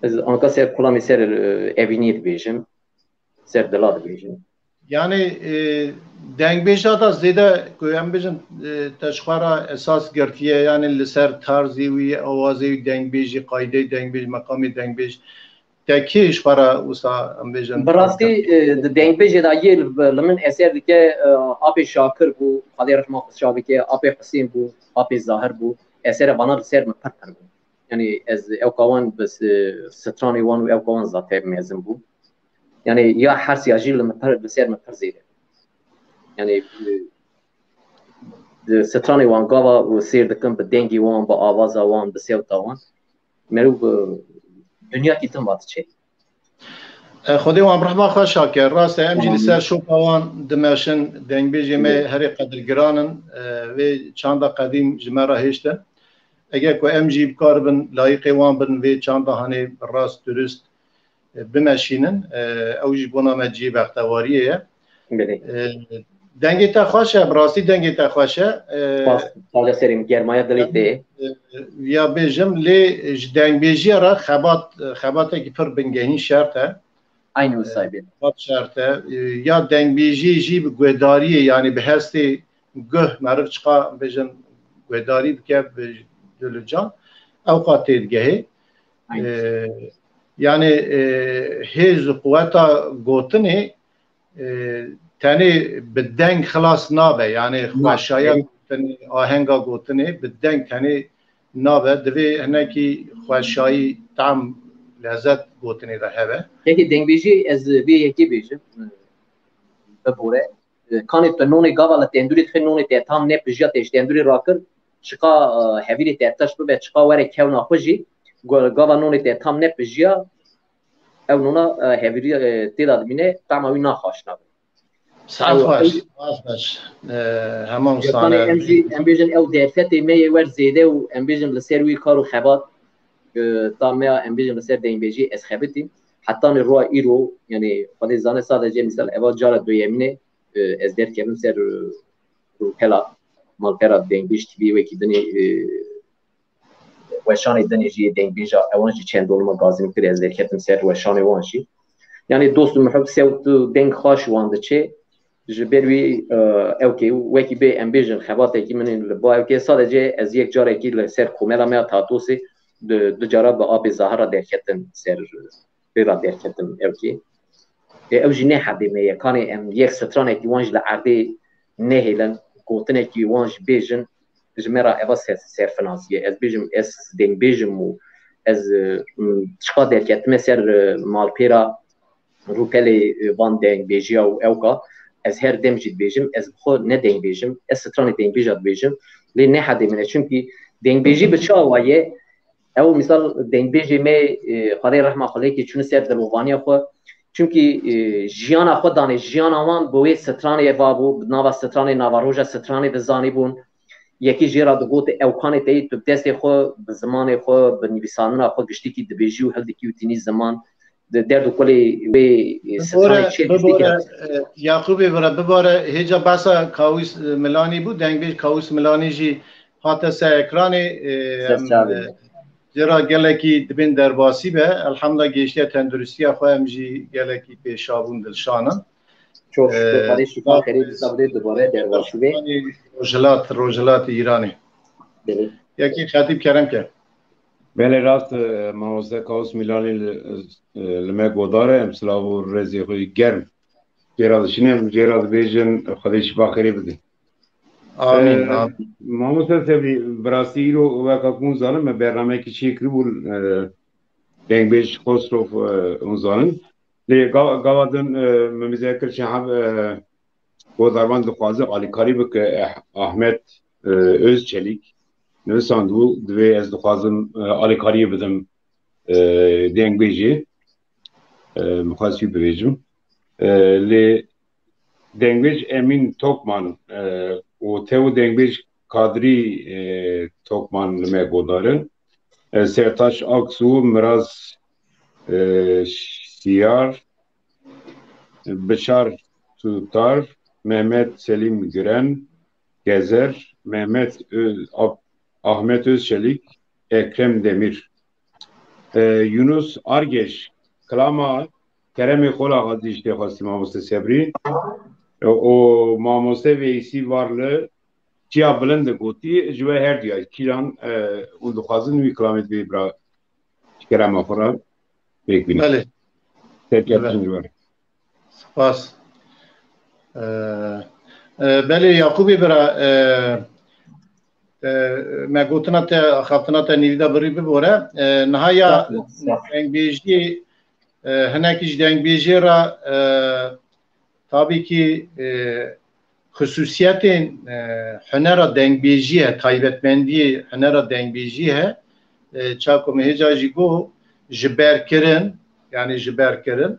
Ez anka ser kulamê ser, e, evîniyê dibêjim. Ser dila dibêjim. Yani, e, dengbêja da zêde ku em bêjin, e, te ji xwe re esas girtiye, yani li ser tarzê wî, awazê wî, dengbêjî, qaydeyê dengbêj, meqamê dengbêj, te kê ji xwe re wisa em bêjin? Bi rastî, e, di dengbêjê de yê li, li min eser dike, e, Apê Şakir bû, Xwedê rehma xwe şa bike, Apê Husên bû, Apê Zahir bû. Esere vana li ser min pir pir bû. Yani ez ewka wan bi s-, stranê wan û ewka wan zate mezin bû. Yani ya hers ya jî li min pir, li ser min pir zêde. Yani, e, di stranê wan gava û sêr dikim bi dengê wan, bi avaza wan, bi sewta wan. Meriv, e, dinyakî din va diçe. E, Xwedê wan bi rehma xwe şa ke. Rast e, em jî li ser şopa wan dimeşin, dengbêjê me herê qedirgiran in. E, vê çanda qedîm ji me re hêştin. Eger ku em jî bikaribin layîqê wan bin, vê çanda hanê bi rast durust e, bimeşînin. E, ew jî bona me cihê bextewariyê ye. Belê. E, dengê te xweş e, bi rastî dengê te xweş e. E, Spas, spas e serê min, germaya dilê te. E, ya bêjim, lê ji dengbêjiya re xebat, xebatekî pir bingehîn şert e. Aynı E, sahibi. Xebat şert e. E, ya dengbêjî jî bi guhdariyê, yanî bi hestê guh, meriv çiqa bêjin guhdarî bike bi dil û can, ewqa têdigehê. Aynı. E, yani, e, hêz û quweta gotinê, e, tenê bi deng xilas nabe. Yani xweşaya gotinê, ahenga gotinê bi deng tenê nabe. Divê hinekî xweşayî, tam, lezet gotinê de hebe. Peki dengbêjî ez vê yekê bêjim, e, bibore. E, kanê tu nonê gava li tendûrê dixê, nonê te tam nepijiya, te ji tendûrê rakir, çiqa, e, hevîrê te teş bibe, çiqa were kewna xwe jî, go-, gava nonê te tam nepijiya, ew nona, e, hevîrî, e, tê de dimîne, tama wî naxaş nabe. Saet Ew, baş, ew, saet baş. E, hema Yekanê em jî, em bêjin ew derfetê me yê wer zêde û em bêjin li ser wî kar û xebat, e, ta me ya em bêjin li ser dengbêjî ez xebitîm. Hetanî roya îro, yani Xwedê zane sadece misal eva cara duyemîne, e, ez derkevim ser, e, rûpela, malpera dengbêj T V wekî dinê, e, weşanê dinê jî yê dengbêja ewan jî çend dolma gazîn kir, ez derketim ser weşanê wan jî. Yani dost û muhib sewt û deng xaş wan diçe, ji ber wî, e, ewkê wekî bê em bêjin xebatekî min li ba ewkê sadece ez yek carekî li ser komela me ya Tatosê du, du cara bi apê zahir re derketim ser rê ra derketim ewkê. Ê, ew jî ne hedê me ye. Kanê em yek stranekî wan jî li erdê nehêlin, gotinekî wan jî bêjin, ji me ra eva ser, serfinazî ye. Ez bêjim, ez dengbêjim û ez, e, m, çiqa derketime ser, e, malpêra rûpelê, e, van dengbêjiya û ewka, ez her dem jî dibêjim, ez bi xwe ne dengbêjim, ez stranê dengbêja dibêjim, lê ne hedê min e. Çimkî dengbêjî bi çi awa ye? Ew misal dengbêjê me, e, Xwedê rehma xwe lê ke çûne ser dilovaniya xwe. Çimkî, e, jiyana xwe danê, jiyana wan bi wê stranê vabû, bi nava stranê, nava roja stranê de zanîbûn. Yekî jê re digot, ewkanê te yî tu bi destê xwe, bi zimanê xwe, bi nivîsandina xwe giştîkî dibêjî û hildikî û tînî ziman. Di derd û kulê wê, e, stranê çê giştîkî hebe. Bibore, e, Yaqûbê bira, bibore, hêca behsa Kawis, e, Milanî bû, dengbêj Kawis Milanî jî hate ser ekranê, e, em, e, jê re gelekî dibên derbasî be. Elhamdulillah gihiştiye tenduristiya xwe, em jî gelekî pêşa bûn, dilşan in. Çok şükür, Xwedê şifa xêrê disa bide dubare derbasî be. Rojhilat, Rojhilatê Îranê. Belê. Yekî Xetîb kerem ke. Belê rast, e, mamoste Kawis Milanî li, e, li me godar e, em silav û rêzê xwe germ jê re dişînin, em jê re dibêjin, Xwedê şifa xêrê bide. Amîn, Ee, amîn. Mamoste Sebrî, bi rastî îro weka ku hûn zanin, me bernameyekî çêkiribû, e, dengbêj Xosrof, e, hûn zanin. Lê ga-, gava din, e, me mizekir çi heb, e, godarvan dixwaze alîkarî bike, eh, Ahmet, e, Özçelik nivîsandibû, divê ez dixwazim, e, alîkariyê bidim, e, dengbêjê. E, min xwest wî bibêjim. E, lê dengbêj Emîn Tokman, e, û tew dengbêj Kadrî, e, Tokman li me godar in. E, Sertaç Aksu, Miraz, e, Siyar, Bişar Tutar, Mehmet Selîm Giren, Gezer, Mehmet Ö-, Ab-, Ahmet Özçelik, Ekrem Demir. E, Yunus Argeş, kilama Keremê Xol Axa Dîştê xwestî mamoste Sebrî. E, û mamoste Veysî Varli, çiya bilind gotî, ji we her duya kîlan, e, hûn dixwazin wî kilamê divê bira ji kerema xwe re pêk bînin. Belê. Serkeftin ji we re. Spas. E, e, belê Yaqûbê bira, e, e, me gotina te, axaftina te nîvî de birî bibore. E, niha ya dengbêjiyê, e, hinekî ji dengbêjiyê re, e, tabî kî, e, xisûsiyetên, e, hunera dengbêjiyê, taybetmendiyê hunera dengbêjiyê he. E, çaku me hêca jî got, ji ber kirin, yani ji ber kirin,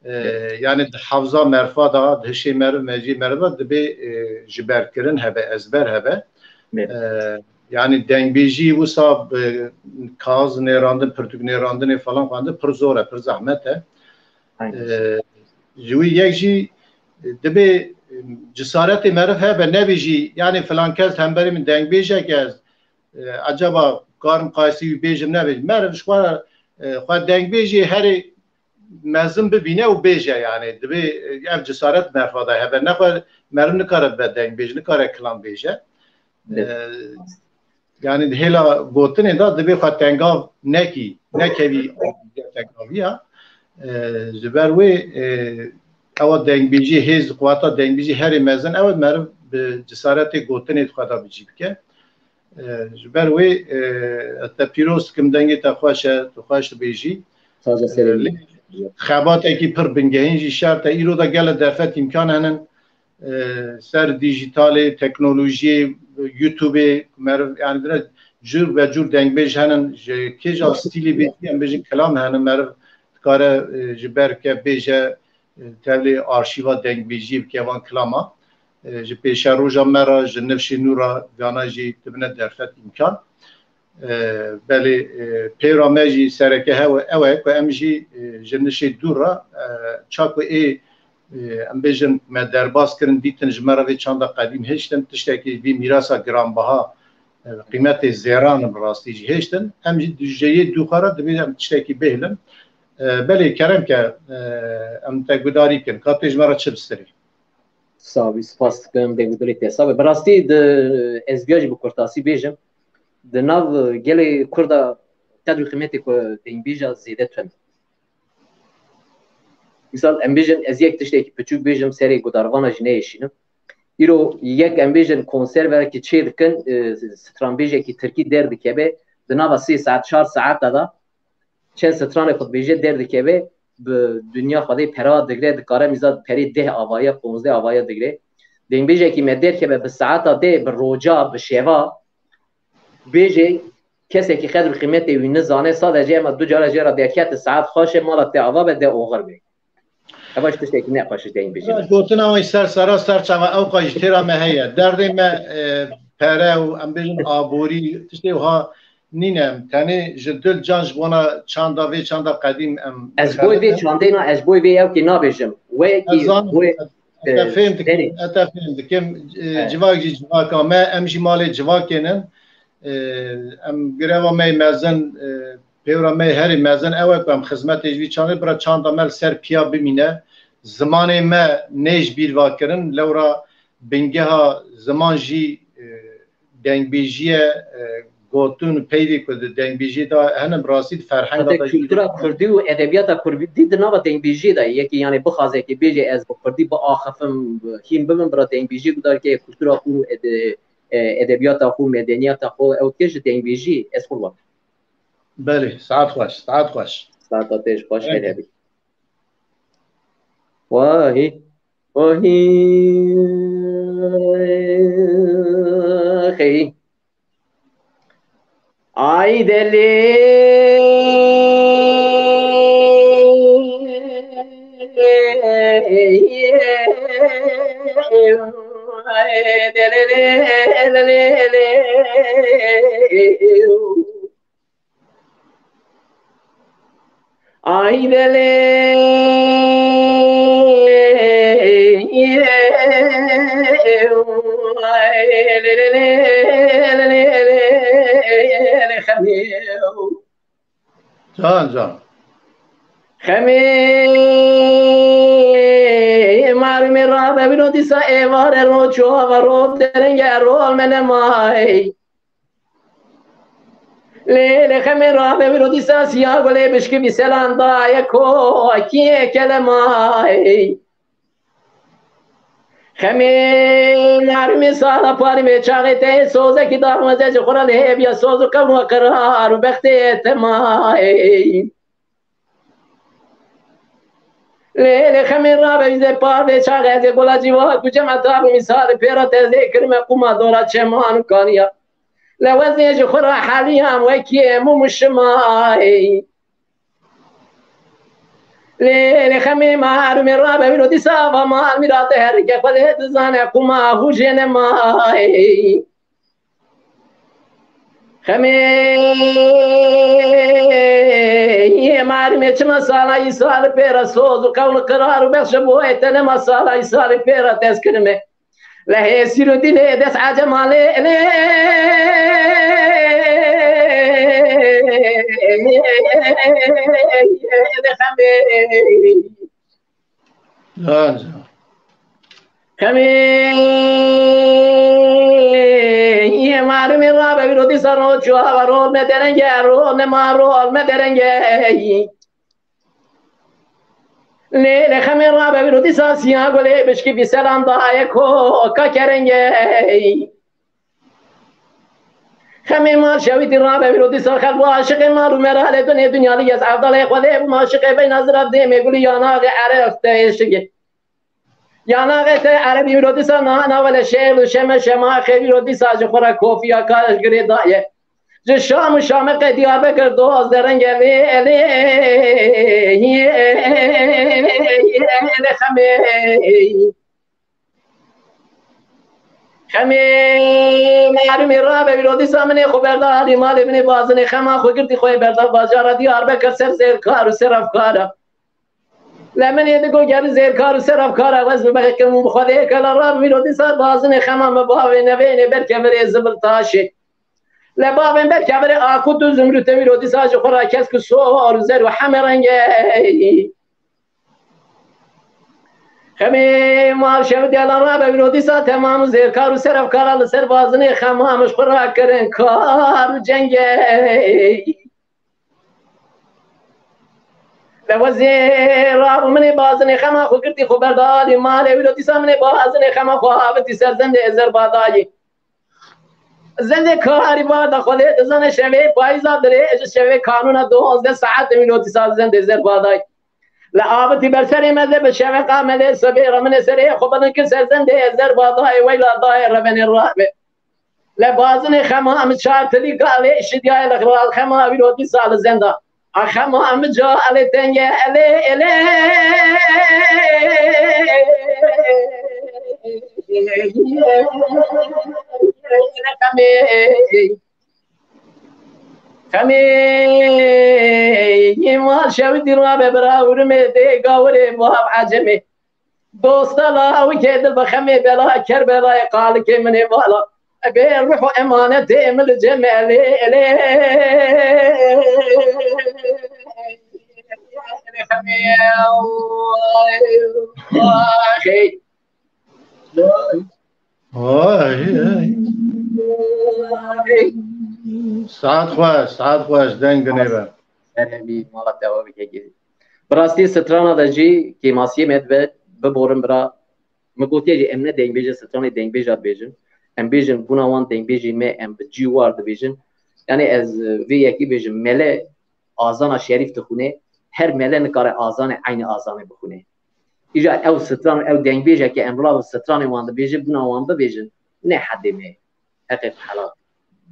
e, yani di hevza merfa de, di hişê meriv, meciyê meriv de dibê, e, ji ber kirin hebe, ezber hebe. E, Yani dengbêjî wisa bi kaxez nêrandin, pirtûk nêrandinê falan xwendin pir zor e, pir zehmet e. Aynen. E, ji wî yek jî dibê cesaretê meriv hebe, nebêjî, yani filan kes hemberî min dengbêjek e, ez, e, ecaba karim qayîsî wî bêjim nebêjim. Meriv ji xwe, e, xwe dengbêjê herê mezin bibîne û bêje, yani dibê, e, ev cesaret meriva de hebe. Nexwe meriv nikare bibe dengbêj, nikare kilam bêje. E, yani di hêla gotinê de dibê xwe tengav nekî, nekevî tengaviya. E, ji ber wê, e, ewa dengbêjî, hêz, quweta dengbêjî herê mezin ew e, meriv bi cesaretê gotinê di xwe de bi cî bike. E, ji ber wê, e, ez te pîroz dikim, dengê te xweş e, tu xweş dibêjî. Saza serê E, wî. Lê xebatekî pir bingehîn jî şert e. Îro de gele derfet îmkan henin. E, ser dîjîtalê, teknolojiyê, YouTubeê, meriv, yani dire cûr be cûr dengbêj henin. Ji kêja stîlê bêjî, em bêjin kelam henin, meriv dikare, e, ji ber ke bêje, e, tevlê arşîva dengbêjiyê bike van kilama. E, ji pêşeroja me re, ji nifşê nû re, vana jî dibine derfet îmkan. E, belê, e, pêra me jî sereke hew, ew e ku em jî, e, ji nişê dûr re, e, ça ku ê, e, em bêjin me derbas kirin, dîtin ji me re vê çanda qedîm hiştin, tiştekî vî mîrasa giranbaha, e, qîmetê zêran in bi rastî jî hiştin, em jî ji yê dû xwe re divê em tiştekî bihêlin. E, belê kerem ke, e, em te gudarî kin, ka tê ji me re çi bistirî? Sağ ol, spas dikim, deng û dilê te sax be. Bi rastî di, ez viya jî bi kurtasî bêjim. Di nav gelê Kurda qedr û qîmetê ku dengbêja zêde tune. Misal, em bêjin, ez yek tiştekî piçûk bêjim, serê gudarvana jî neyêşînim. Îro yek, em bêjin, konservekî çê dikin, e, stranbêjekî tirkî derdikeve, di nava sê saet, çar saeta de çend stranê xwe dibêje derdikeve, bi dinya Xwedê pera digre, dikare mîza perê deh avaya, ponzdeh avaya digre. Dengbêjekî me derkeve bi saeta deh, bi roca, bi şeva, bêjê kesekî qedr û qîmetê wî nizane, sadece ema du cara jê re derkete, saet xweş e, mala te ava be, de oxir be. Eva ji tiştekî ne xweş e, dengbêjî. Ya, gotina wî ser sera ser çava ew qas ji têra me heye. Derdê me, e, pere û em bêjin aborî, tiştê wiha nîne. Em tenê ji dil can ji bona çanda vê çanda qedîm em Ez boy vê çandê na, ez boy vê ewkî nabêjim. Wekî Ez zanim, boy, ez, ez te e, fêm dikim, serê. ez te fêm dikim. E, Evet. Civak jî civaka me, em jî malê civakê nin. E, em greva me yê mezin, e, pêwra me yê herî mezin ew e ku em xizmetê ji vî çandê bira çanda me li ser piya bimîne. Zimanê me nê ji bîr va kirin, lewra bingeha ziman jî, e, dengbêjî ye, e, gotin û peyvê ku di dengbêjiyê de hene, bi rastî di ferhenga Heta de jî. Kultura kurdî û edebiyata kurdî di nava dengbêjiyê de ye. Yekî, yanî, bixwaze ki bêje ez bi kurdî biaxifim, hîn bibim, bira dengbêjiyê gudarke kultura xwe û ede-, e, edebiyata xwe, medeniyata xwe, ew dike ji dengbêjiyê, ez qurban. Belê, saet xweş, saet xweş. Saeta te ji xweş Belê. hele bî. Wahî. Wahî. Xeyî. Ay delê. Ay delê. Ay delê. Can, can. Xemê marmê rabe bino dîsa êvare ro çova ro derenge ro almene may. Lê, lê xemê rabe wî ro dîsa siya gulê bişkivî selan daye ko kiyê kelemayê. Xemê narmê sala parî vê çaxê te sozekî daxwaze ji xwe re lê hêviya soz û qewm û qerar û bextê te mayê. Lê, lê xemê rabe wî zê par vê çaxê ez ê gola cîvak û cema dar û mîsalê pêra te zê kirime qûma dora çeman û kaniya. Lewezê ji xwe re heliyam wekî mûm û şimayê. Lê, lê xemê marûmê rabe wî ro dîsa va mal mîra te herike xwe lê dizane qûma hûjê nemayê. Xemê yê marmê çima sala îsal pêra soz û qewl qirar û bexşe bo ê tenema sala îsal pêra dest kirime. Lehê sîr û dilê dest ecema lê lê xemê. Anca. Xemê yê marmê rabe vîro dîsa ro çuava rol me derenge rol me ma rol me derenge. Lê lê xemê rabe vîro dîsa siya golê bişkî vî selan daye ko ka kerenge. Xemê mal şewîtî rabe vîro dîsa xelq bû aşiqê mal û meralê dunê dinyalî yez evdalê Xwedê bû maşiqê beyna zira dêmê gulî yanaxê eref te êşigê. Yanaxê te erebî vîro dîsa nana wele şêl û şeme şemaxê vîro dîsa ji xwe re kofiya ka girê daye. Ji Şam û Şameqê Diyarbekir doz derenge lê lê lê xemê. Xemê merûmê rabe vîro dîsa minê xwe berda alî malê minê bazinê xema xwe girtî xwe berda bajara Diyarbekir ser zêrkar û ser afkara. Le minê digo geri zêrkar û ser afkara wez bi bexekim û bi xwedê kela rabe vîro dîsa bazinê xema me bavê nevênê berkevirê zibil taşê. Le bavên berkevirê akût û zimrûtê vîro dîsa ji xwe ra kesk û sor û zer û heme rengê. Xemê mal şev diyala rabe vîro dîsa temam û zêrkar û serefkara li ser bazinê xema min ji xwe rakirin kar û cengê. Le wezê rabû minê bazinê xema xwe girtî xwe berda alî malê vîro dîsa minê bazinê xema xwe avitî ser zendê ezer badayî. Zendê karî bada xwedê dizane şevê payîza dirê ji şevê kanûna duwazdeh saet min ot saet zendê zer badayî. Li avitî ber serê me de bi şeveqa me de sebê re min ê serê xwe bilin kir ser zendê zer badayê weyla dayê revenê rabe. Li bazinê xema min çar tilî galê şidiyayê li xema vîrotî sa li zenda. A xema min ca elê tenge elê elê. Xemê yê mal şewitî rabe bira urmê dê gawirê bav ecemê. Dosta lawikê dil bi xemê bela Kerbelayê qalikê min ê vala. Bê ruh û emanetê min li cem elê elê. Xemê. Oy, oy. Saet xweş, saet xweş, deng dinê be. Her hemî mala te ava bikekê. Bi rastî strana de jî kêmasiyê me dibe biborin bira. Min gotiye jî em ne dengbêjê stranê dengbêja dibêjin. Em bêjin bûna wan dengbêjî me em bi cî war dibêjin. Yani ez, e, vê yekî bêjim mele azana şerîf dixwîne, her mele nikare azanê eynî azanê bixwîne. Îja ew stran, ew dengbêjeke em bila bi stranê wan dibêjin, bûna wan bibêjin, ne hedê me ye. Heqê xwe helal.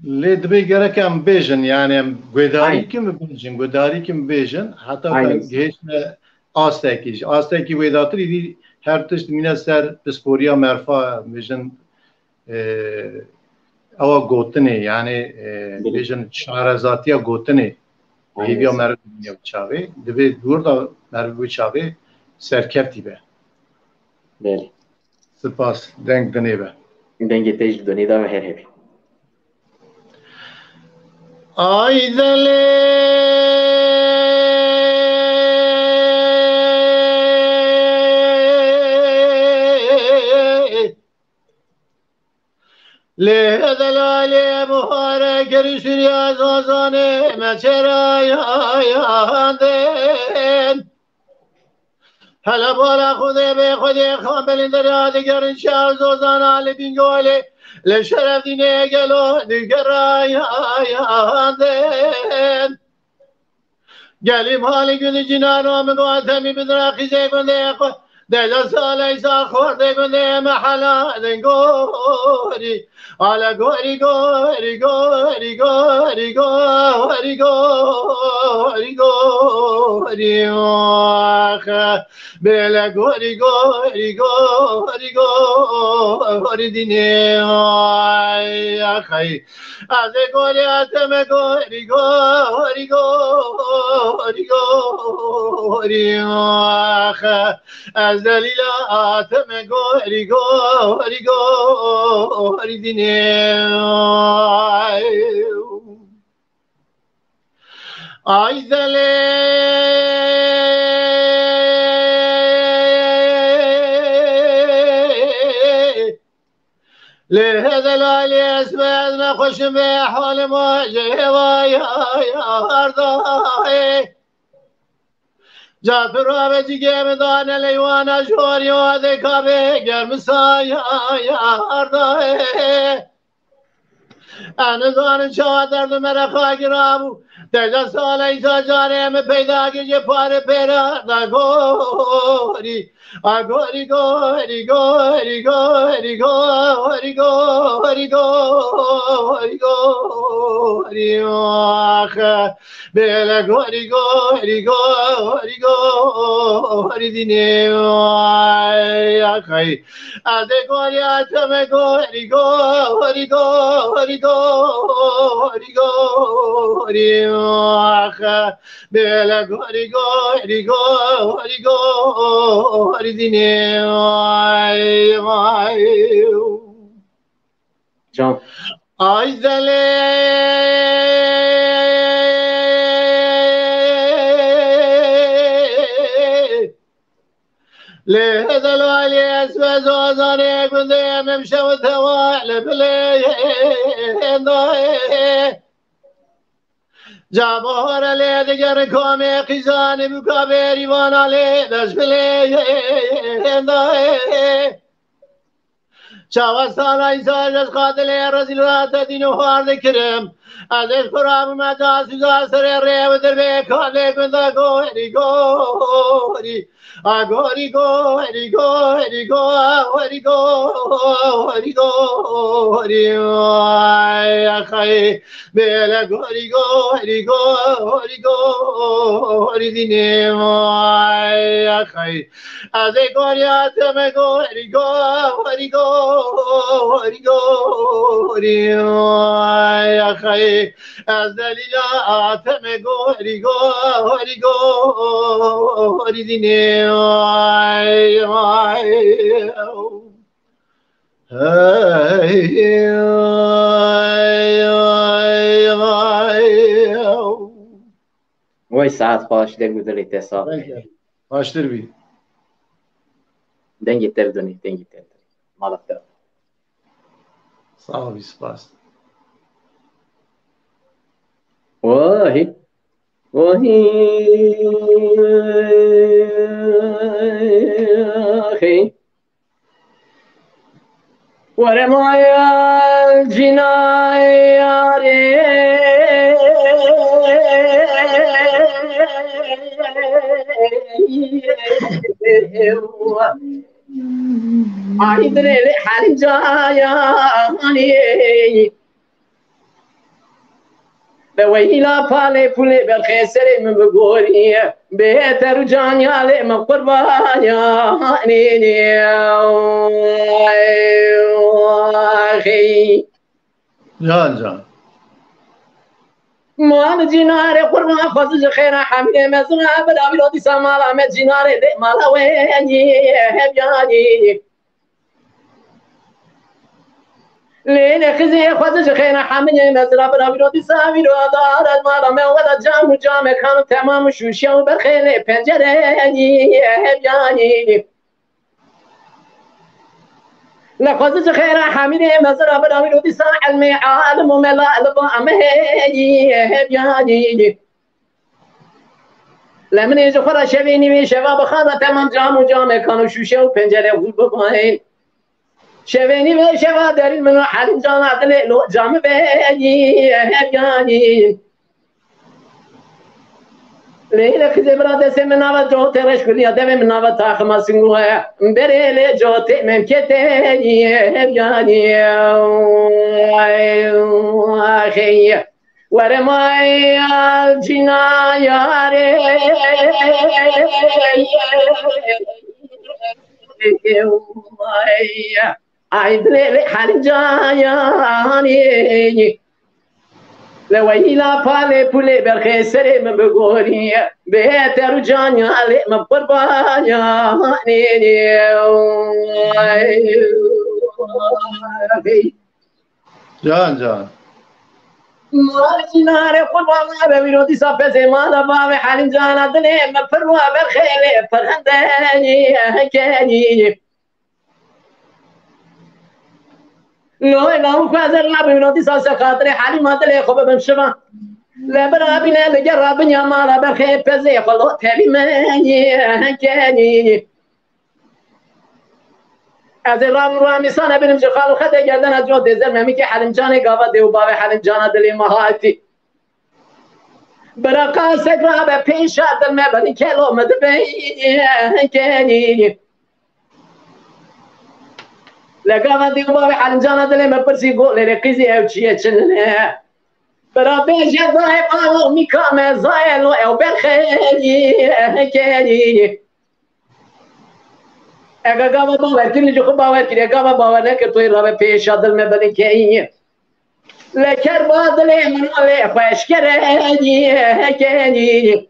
Lê dibê gerek em bêjin, yani em guhdarî Aynen. kim bibêjin, guhdarî kim bibêjin, heta Aynen. em gihêştine astekî. Ji astekî wêdatirî dî her tişt mîne ser pisporiya merfa, bêjin, e, ewa gotinê, yani, e, Bilê. bêjin şarezatiya gotinê. Aynen. Hêviya meriv bûye bi çavê. Dibê dûr da meriv bi çavê serkeftî be. Belê. Spas, deng dinê be. Dengê te jî dinê de her hebî. Ay delê. Lê delalê muharek gerî Sûriya zazanê me çêra yandin. Hele bala Xwedê bê Xwedê xan belindera digerin şer zozana li Bîngolê. Lê şeref dînê gelo digera yandin. Gelî malî gulî cînano min got temî bidira qîzê gundê xwe. Deza saley sal xwardê gundê me hela din gorî. Ale gorî, gorî, gorî, gorî, gorî, gorî, gorî, gorî. Gorî, ax, bêle gorî, gorî, gorî, gorî dînê, ay, ax, ay. Ez ê gorî ateme gorî, gorî, gorî, gorî, ax. Ez delîla ateme gorî, gorî, gorî dînê, ay. Ay zelê. Lê hêde lalê ez me, ez nexweşim bê halê ma ji hêva ya, ya hardayê. Ca tu rabe cîgê min dane leywana jorî, wa de kabe germisa ya, ya hardayê. Ez nizanim çawa derd û mereqa girabû. Deja sala îsa carê min peyda kir ji parê pêra da gorî. A gorî, gorî, gorî, ax. Bêle gorî, gorî, gorî, gorî dînê, ay, ax, ay. Ez ê gorî ateme gorî, gorî, gorî, gorî, gorî, ax. Bêle gorî, gorî, gorî, gorî dînê, ay, ay. Can. Ay zelê. Lê delalê ez ve zazanê gundê em şew tewa le bilê endayê. Ca bahare lê digerin komê qîzanî bûka bêrîvana lê beş bilê endayê. Çawa sala îsal ez qatilê rezîl rate dîn û xwar dikirim. Ez ê xwe rabûme casûza serê rê û dirbê kalê gunda gorî gorî. A gorî gorî gorî gorî gorî gorî. Ay axayê bêle gorî gorî gorî gorî dînê. Ay axayê. Ez ê gorî ateme gorî, gorî, gorî, gorî, ay, axayê. Ez delîla ateme gorî, gorî, gorî dînê, ay, ay. Hey, ay, ay, ay. Wey saet xweş, deng û dilê te sax be. Deng te. Baştir bî. Dengê te bidonî, dengê te bidonî. Mala te. Sağ ol, spas. Ohi. Ohi. Ohi. Were maya cinayarê. Ay dilê lê halî cayanê. Be weyîla palê pûlê berxê serê min bigorî. Bê ter û caniyalê min qurbanê. Can, can. Mal cînarê qurban xwezî ji xêra hemînê mezin e, bila wî dîsa mala me cînarê dê mala wê yî, hevyanî. Lê lê xizê xwezî ji xêra hemînê mezin e, bila wî dîsa wî dar ez mala me weda cam û camekan û temam û şûşe û berxê lê pencereyî, hevyanî. Lê xwezî ji xêra hemînê mezin e, bila wî dîsa elmê alim û mela li ba me heyî, hevyanî. Lê min ê ji xwe re şevê nîvê şeva bi xaza temam cam û camekan û şûşe û pencere hûr bibayên. Şevê nîvê şeva derîn min û Helîm cana dilê lo camî veyî, hevyanî. Lê lê xizê bira destê min nava cotê reş kuliya devê min nava taxima singoye. Berê lê cotê memketê, hevyanî. Axê. Were maya cîna yarê. Ay dilê lê Halim Can yanî. Le weyîla palê pulê berxê serê min bigorî. Bê ter û canya lê min qurbanî. Can can. Marcinare qurban be wîro dîsa pezê mala bavê Halim Cana dilê me pir wa berxê lê pir hende ye kenî. Loy law xwezir rabîno dîsa ser xatirê Halîma dilê xwe bibim şivan. Le birabîne li ger rabinya mala berxê pezê xwe lo tevî me ye kenî. Ez ê ram û ramîsane binim ji xal û xetê gerdena cotê zer memîkê Helimcanê gava dê û bavê Helimcana dilê me hatî. Bira qasek rabe pêşa dil me bidin kelo me dibe kenî. Le gava dê û bavê Helimcana dilê me pirsî golê rê qîzî ew çi ye çi nine. Bira bêje zayê bavo mîka me zayê lo ew berxeyî kenî. Ega gava bawer kirin ji xwe bawer kiriye, gava bawer nekir toyê rabe pêşa dil me bidin kenî. Le kerba dilê min alê xwe eşkere kenî.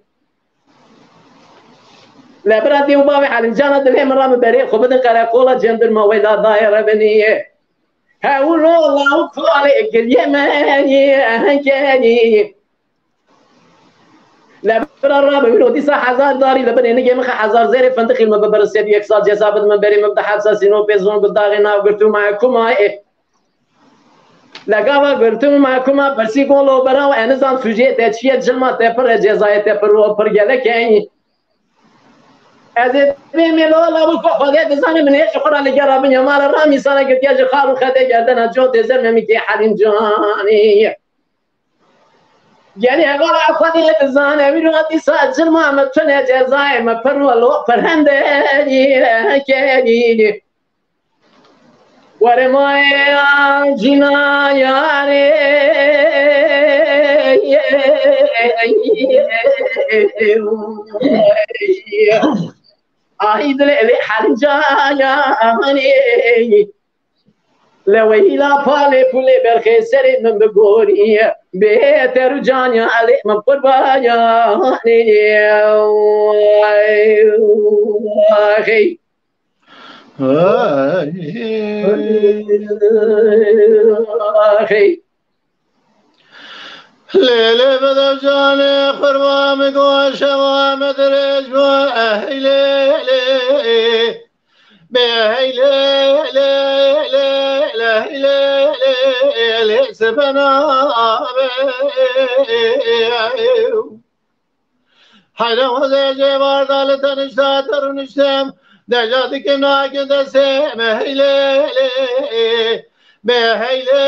Le bira dê û bavê Helimcana dilê min ra min berê xwe bidin qereqola cendirma wê la dayê rebenî. Hewlo law kalê giliyê me kenî. Le bira rabe wilo dîsa hezar darî li binê nigê min xe hezar zêrê findixî min bibir sed yek sal ceza bid min berê min bide hepsa sînopê zon bi daxê nav girtû me kuma ê. Le gava girtû me kuma birsî golo bira û enizan sûcê te çiye cilma te pir e cezayê te pir û pir gelek e. Ez ê bê mêlo la bu xwe xwedê dizane min hê ji xwe ra li gera bin ya mala ramîsana girtiye ji xal û xetê gerdena cotê zer memîkê Helîm Canî. Gelê hevala xwedê dizane wî ro dîsa cilma me tune cezayê me pir welo pir hende ye kenî. Were maya cîna yarê. Ay dilê lê Helîm Canî. Leweyîla palê pulê berxê serê min bigorî. Bê ter û canya elê min qurbanî. Hey. Hey. Lê lê bide canê xurba min goşe wa me dirêj bo. Hey lê lê. Bê hey lê lê lê lê hey lê lê lê sibena be. Heyra xwezê cêvarda li tenişta te rûniştim. Deja dikim nakin destê me hey lê lê. Bê hey lê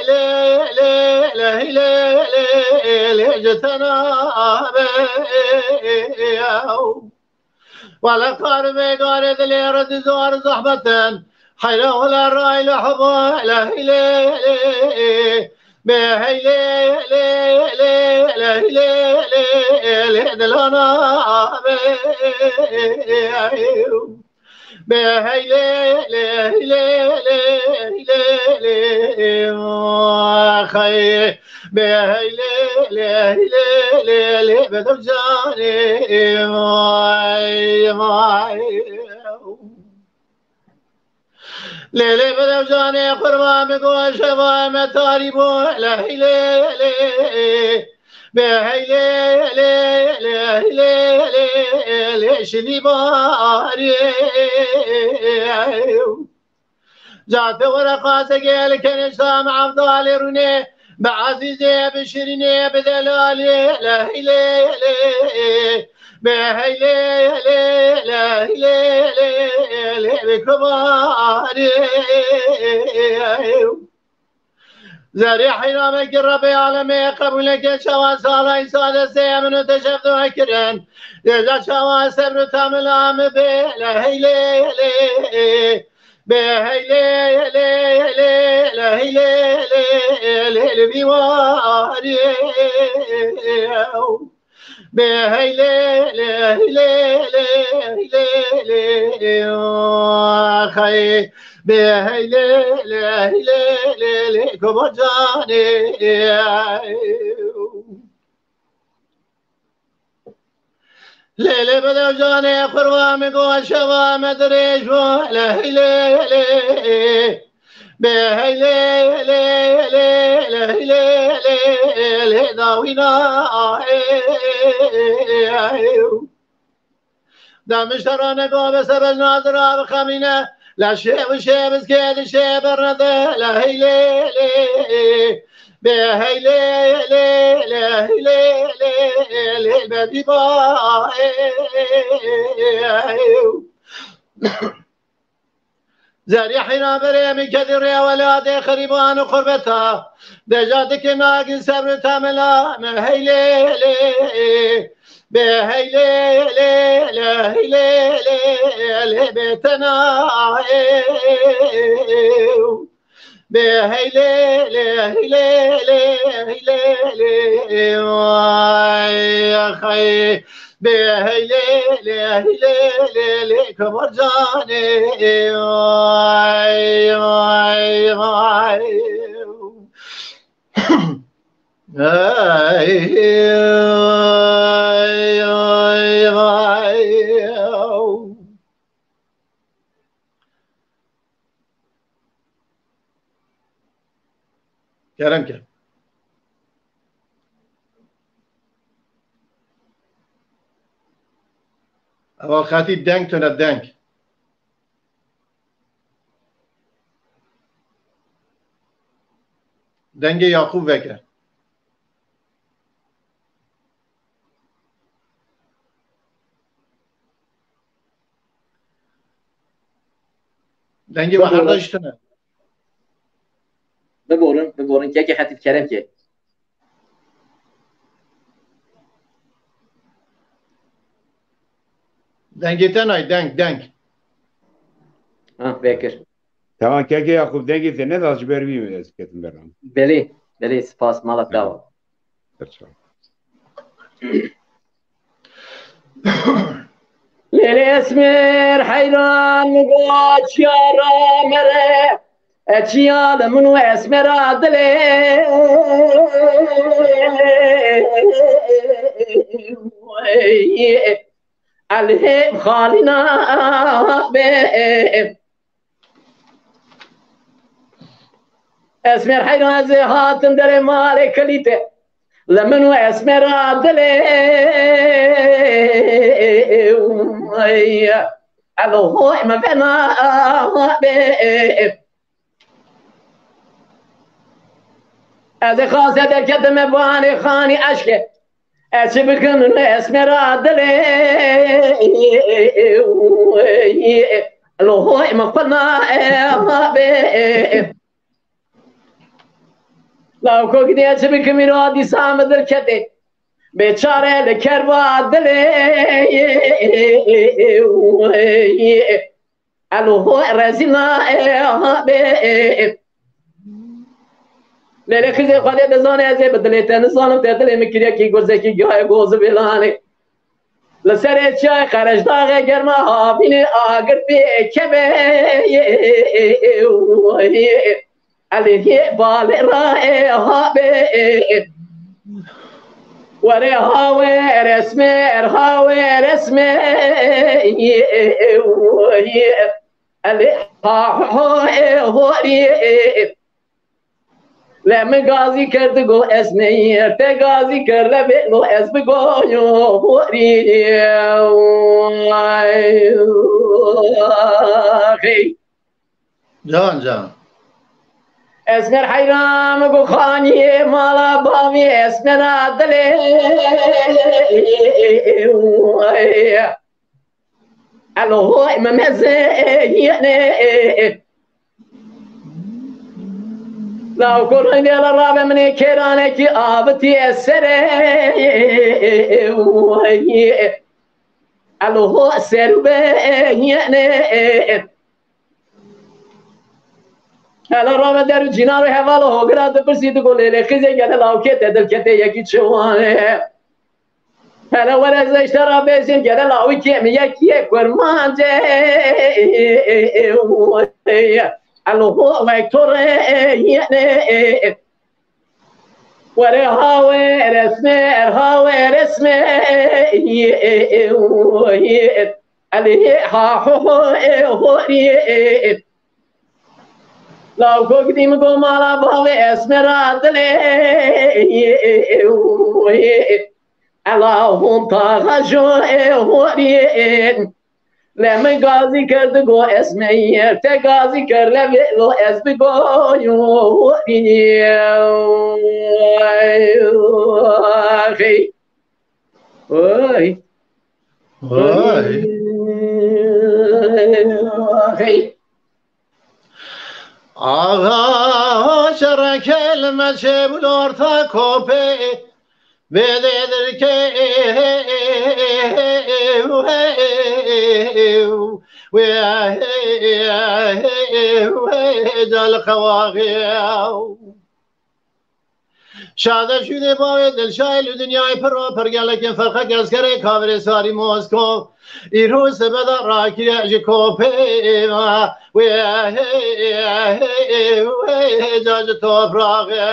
lê lê lê hey lê lê lê ji te nabe. Wele qar vê garê dilê re dizar zehmet in. Heyra wele ray le heba le hey lê lê. Bê hey lê lê lê lê hey lê lê lê dilana be. Bê hey lê lê hey lê lê hey lê lê xey. Bê hey lê lê hey lê lê lê bedev canê vay vay. Lê lê bedev canê qurban bi goşe vay me tarî bo le hey lê lê. Bê hey lê lê lê hey lê lê lê şilî barê. Ca te were qasegê li kenê şam evdalê rûnê. Bi ezîzê bi şirînê bi delalê le hey lê lê. Bê hey lê lê lê hey lê lê lê bi kumarê. Zerê heyra me ki Rebê alemê qebûleke çawa sala îsa destê min û te şevdua kirin. Dêja çawa sebr û tamila min bê le hey lê lê. Bê heylê lê lê lê heylê lê lê lê vî warê. Bê heylê lê lê lê lê lê xey. Bê heylê lê lê lê lê Koba canê. Lê lê bide canê qurba min go şeva me dirêj bo. Lê lê lê. Bê heylê lê lê lê lê lê lê dawîna. Demişterane go be sebel nadir abi xemîne. La şê û şê bizkê di şê bernede. La heylê lê. Bê heylê lê lê heylê lê lê lê be dîba. Zerî hîna berê min kedî rê weladê xerîban û xurbeta. Deja dike nagin sebr û temela me heylê lê. Bê heylê lê lê heylê lê lê bê tena. Bê heylê lê heylê lê heylê lê. Vay xey. Bê heylê lê heylê lê lê Kemal canê. Vay vay vay. Ay, ay, ay, ay. Kerem ke. Ewa xetî deng tune deng. Dengê Yaqûb veke. Dengê we herda jî tune. Biborin, biborin. Kekê Xetîb kerem ke. Dengê te nayê, deng, deng. Ha, vekir. Tamam, kekê Yaqûb, dengê te neda, ji ber wî ez ketim beram. Belê, belê, spas, mala te ava. Pir çawa. Lêlê Esmer heyran min got çiya ra mere, e çiya li min û Esmera dilê. Elhê xalîna be. Esmer heyran ez ê hatim derê malê kilîtê. Li min û Esmera dilê. Elo hoy me vena be. Ez ê xase derketime banê xanî eşkê. Ez çi bikim Esmera dilê. Lo hoy min xwena be. Law ko gidê çi bikim îro dîsa min dil ketê. Bê çare li kerba dilê. Elo hoy rezîla be. Lêlê xizê Xwedê dizane ez ê bi dilê te nizanim, te dilê min kiriye kî gurzekî gihayê goz û bêlanê. Li serê çiyayê Qereşdaxê germa havînê agir pê keve. Elê hê balê ra ê ha be. Were hawer esmer, hawer esmer. Elê ha ho ê horî. Le min gazî kir digo ez neyê, te gazî kir le bê lo ez bigoyo horî. Ay, hey. Can, can. Esmer heyran min got xaniyê mala bavê Esmera dilê. Elo hoy me mezeyene. Law ko reyndê la rabe minê kêranekî avitî ez serê. Elo ho serû be yene. Hele rave der û cînar û heval û hogira dipirsî, digo lêlê xizê gele lawkê te dilketê yekî çi wane. Hele were ez de îşte rabêjim gele lawikê min yekî yê kurmancê. Elo ho vektorê yene. Were hawe resme, er hawe resme. Elê ha ho ho e ho ri e. Law kok dîm go mala bavê esme ra dilê. Ela hon taxa jo e ho ri e. Le min gazî kir digo esme ye, te gazî kir le vê lo ez digo yo ho ri e. Hey. Oy. Oy. Hey. Axa şerekel me çêbûl orta kopê. Bê dêdirkê wê cal xewaxê. Şade şûnê bavê Dilşayê li dinyayê pir û pir gelekên ferqek eskerê kavirê sarî Moskov. Îro sebeda rakiriye ji kopê wê ca ji topraxê.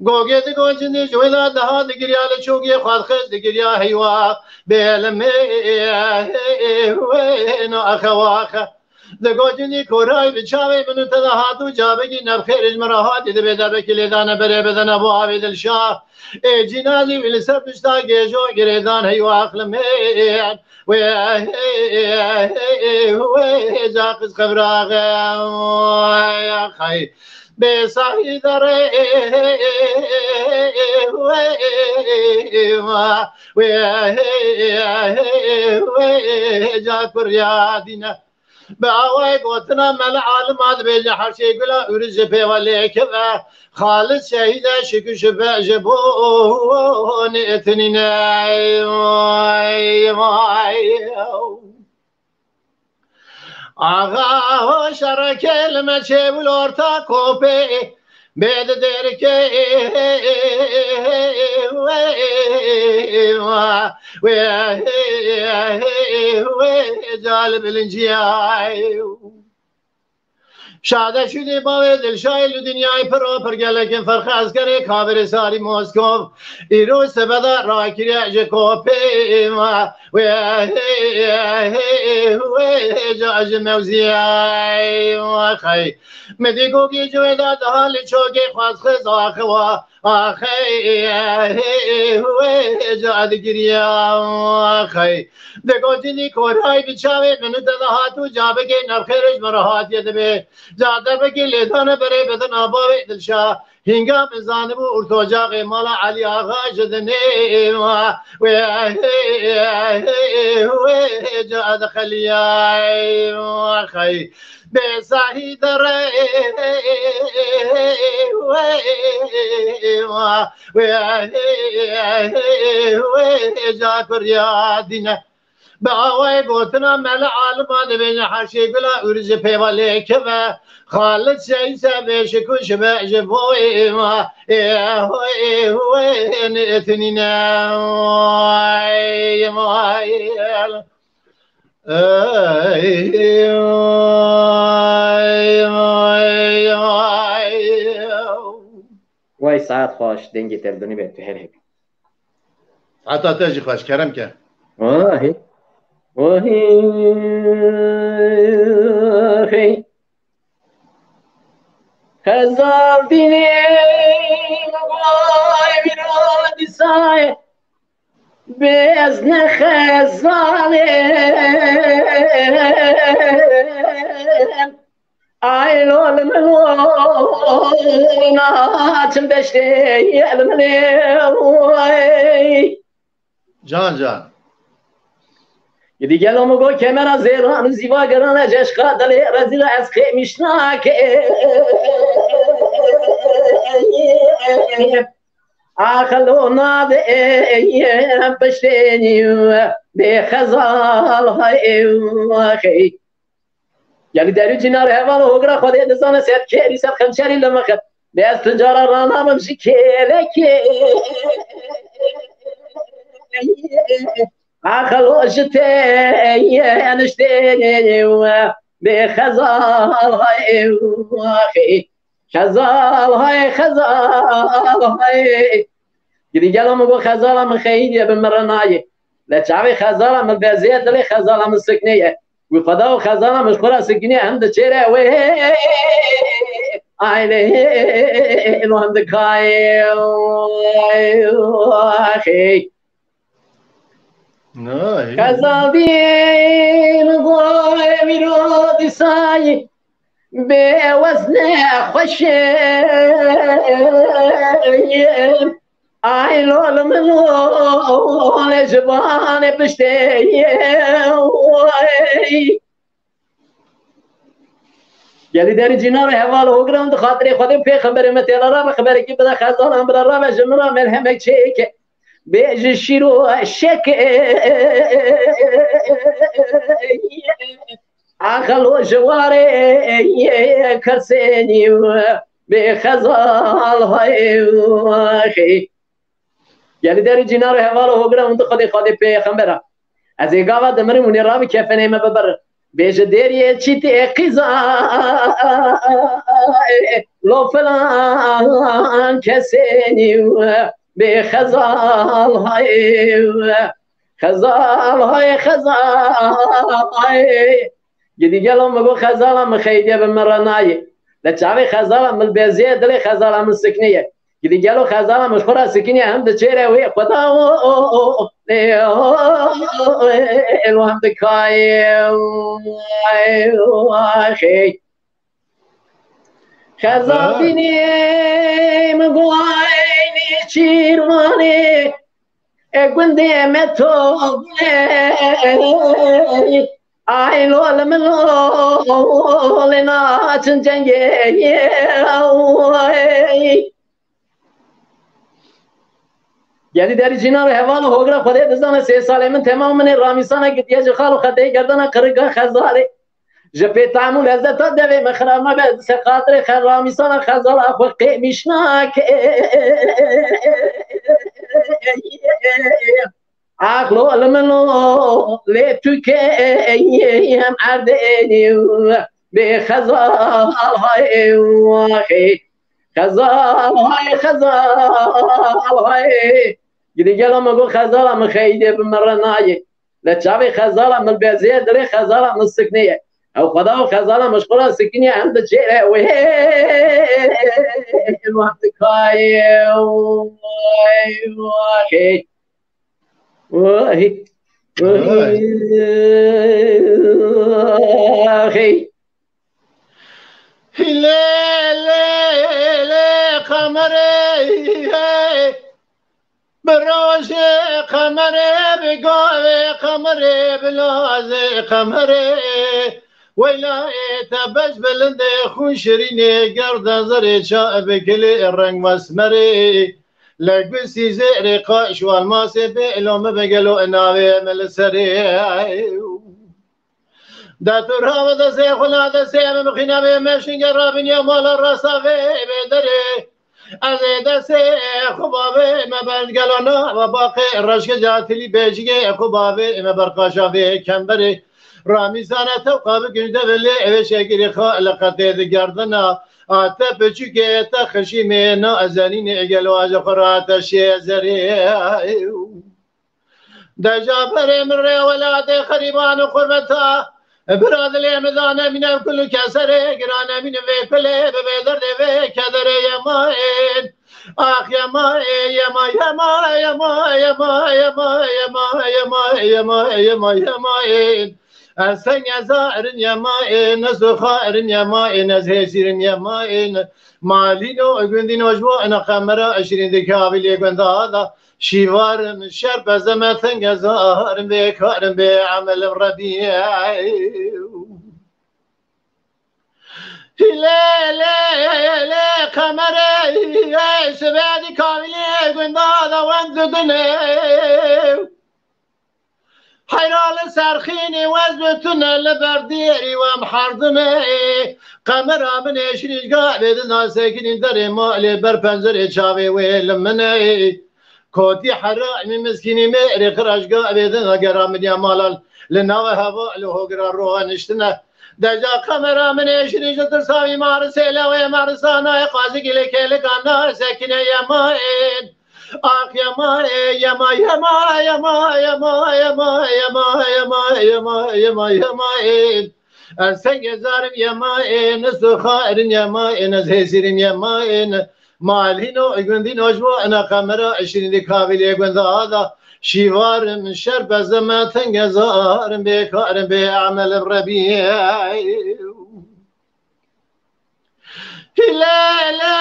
Gogê digo cindî ji wêla daha digiriya li çûgê xwe dixist digiriya heywa. Bêlimê wê na xewaxe. Digo cindî koray bi çavê min û te de hat û cabekî nebxêr ji min re hatî dibê debekî lêdane berê bidine bo avê Dilşa. Ê cînazî wî li ser pişta gêjo girêdan heywa aqlimê. Wê wê ca qiz qevraxe. Xey bê sahî derê wê wê wê ca kurya dîne. Bi awayê gotina mele alima dibêje, Herşê Gula Ûriz ji pêva lêkive, Xalid şehîd e, şikû şibe ji bo nêtinîne. Vay, vay. Axa ho şerekê li me çêbûl orta kopê. Bê di derkê wê wê cal bilinciyay. Şade şûnê bavê Dilşayê li dinyayê pir û pir gelekên ferqe eskerê kavirê sarî Moskov. Îro sebeda rakiriye ji kopê wê wê ca ji mewziyay. Xey. Min dî gogî ji wê de daha li çokê xwe dixist, axewa, axey, wê ca digiriya, axey. Digo cindî koray bi çavê min û te de hat û cabekê nebxêr ji min re hatiye dibê. Ca debekê lêdane berê bidin ava wê Dilşa. Hînga min zanibû urtocaqê mala Elî Axa ji dinê wê wê ca dixeliyay. Xey. Bê sahî derê wê wê ca kurya dîne. Bi awayê gotina mele alima dibêje, Herşê Gula Ûriz ji pêva lêkive. Xalid Seyse bê şikû şibe ji bo êma. Ê ho ê ho ê nêtinîne. Ê, ê, ê, ê, ê. Way saet xweş, dengê te li dinê be, tu her hebî. Heta te jî xweş, kerem ke. Wahî. Wahî. Hey. Xezal dînê vay vîra dîsayê. Bezne xezalê. Ay lol min lol, naçim deştê yel min ê, oy. Can can. Gidi gelo min go kemera zêran, zîva gerane ceşqa dilê rezîla ez qêmiş nake. Axelo nade piştênî bê xezal hay. Gelî derî cînar heval û hogira Xwedê dizane, ser kêrî ser xençerî li min xist. Bê ez tu cara ranabim ji kêlekê. Aqil û ji te eniştê bê xezal hay waxê. Xezal hay, xezal hay. Gidî gelo min got xezala min xeyîdiye bi min re nayê. Lê çavê xezala min bezê, dilê xezala min siknê ye. Wî xweda û xezala min ji xwe re siknê, hem diçêre wê. Ay lê, êlo hem dikayê. Ay, axê. Ay. Xezal dî min got, wîro dîsayî bê wezne xweş e. Ay lol min lol, ji banê piştê ye. Gelî derî cînar û heval û hogiran di xatirê Xwedê û pêxemberê me têla rabe, xeberekî bide xezalan bira rabe, ji min re melhemek çêke. Bê ji şîr û şek, aqil û ji warê kersênî bê xezal hay waxê. Gelî derî cînar û heval û hogira hûn di Xwedê, Xwedê pêxembera. Ez ê gava dimirim hûn ê rabikefenê me bibirin. Bêje dêriyê çîtê qîza lo filan kesênî bê xezal hay. Xezal hay, xezal hay. Gidî gelo min got xezala min xeydiye bi min re nayê. Li çavê xezala min bezê, dilê xezala min siknê ye. Gidî gelo xezala min ji xwe re sikiniye, hem diçêre wê xweda û ê wan dikayê. Xey. Xezal dînê min guaynê çîrvanê, e gundê me tolê. Ay lol min lol, naçin cengê. Gelî derî cînar û heval û hogira Xwedê dizane, sê salê min temam, min ê ramîsana gidiye ji xal û xeteyê gerdana qirika xezalê. Ji pê tam û lezzeta devê min xirab me be, ser xatirê xwe ramîsana xezala xwe qêmîş nake. Aqlo li min lo lê tu ke em erdê bê xezal hay waxê. Xezal hay, xezal hay. Gidî gelo min got xezala min xeyîdê bi min re nayê. Li çavê xezala min bezê, dilê xezala min siknê ye. Ew xweda û xezala min ji xwe re sikiniye, em diçêre wê. Wan dikayê. Waxê. Waxê. Waxê. Hîlê lê lê qemerê hey. Bi rojê qemerê, bi gavê qemerê, bi lazê qemerê. Weyla ê te beş bilindê xûn şirînê, gerda zerê çav bi kilê reng mesmerê. Legusî zêrê qaş û elmasê bê ilo me be gelo navê me li serê. De tu rava destê xwe la destê me mixîna bê me şinge rabiniya mala rasa vê bê derê. Ez ê destê xwe bavê me ber gelo nava baqê reşke catilî bêjigê xwe bavê me ber qaşa vê kemberê. Ramîzane tewqa bikin de belê eve şekirê xwe li qetê digerdina. A te piçûkê te xişîmê na ezenînê gelo ez xwe ra te şê zerê. De caferê min rê welatê xerîban û xurbeta. Bira dilê min dane mîne kul û keserê, girane mîne vê kulê, bi vê derdê vê kederê yemayên. Ax yema, yema, yema, yema. Ez tengezarin yemayên, ez xarin yemayên, ez hêsîrin yemayên. Malîno gundîno ji bo ina qemera şirîn dikabilê gundada. Şîvarim şerpezeme tengezarim bê karim bê emelim rebî. Hîlê lê lê qemerê sibê dikabilê gundada wen didine. Heyran Serxînî wez û tune li ber dêrî wem herdine. Qemera min ê şirî ji gavê dina sekinî derê malê ber pencerê çavê wê li min e. Kotî heramî miskînî mêrê xira ji gavê dina gera min ya mala li nava heva li hogira roha niştine. Deja qemera min ê şirî ji tirsa wî marisê lewê marisa nayê qazikî lê kêlika nayê sekine yemayên. Ax yema ê, yema, yema, yema, yema ê. Ez sengê zarim yema ê, ez tu xarim yema ê, ez hêsirim yema ê. Malîno gundîno ji bo ena qemera şirîn di kavilê gunda da. Şîvarim şer bezeme tenge zarim bê karim bê emelim rebî. Hile, hele,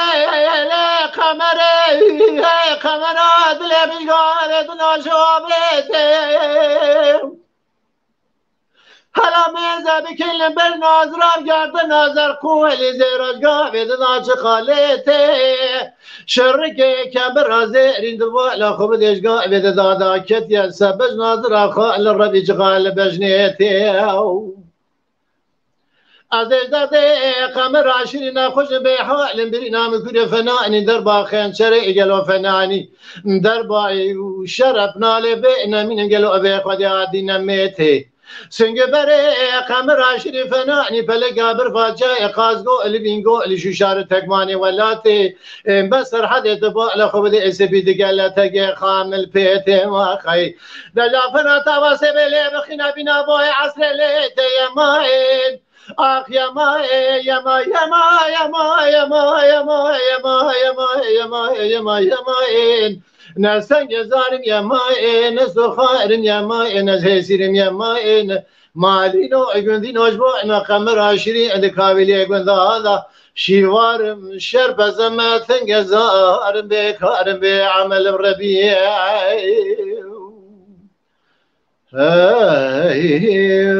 hele, kamera, hey, kamera, dile bijgare, dina şobe, te. Hala meze bikin ber nazrar, gerde nazar, kuweli zeraj, gave, dina çi halete. Şerrike kemera zerin, divala xubidej, gave, dada, ketiye, sebej, nazra, xal, rebi, çi hal, bejnete. Ez ê ji derdê qemera şirîna xwe ji bê halim birîna min kurê fenanî derba xençerê gelo fenanî derba û şeref nalê bê nemînin gelo vê xwedê adî nemêtê. Singê berê qemera şirî fenanî peleka birfa çayê qazgo li bîngo li şûşarê tekmanê welatê. Ê me serhedê tu bala xwe bidê ê sepî digele tegê xamil pê tê ma xey. Dela fena tava sebê lê bixîne bîna boyê esrê lê tê yemayên. Ax yema ê, yema, yema, yema ên. Ne sengê zarim yema ê, ne soxarim yema ê, ne hêsirim yema ê. Malîno gundîno ji bo ena qemera şirî di kavilê gunda da. Şîvarim şer bezeme tenge zarim bê karim bê emelim rebî. Hey, hey, hey.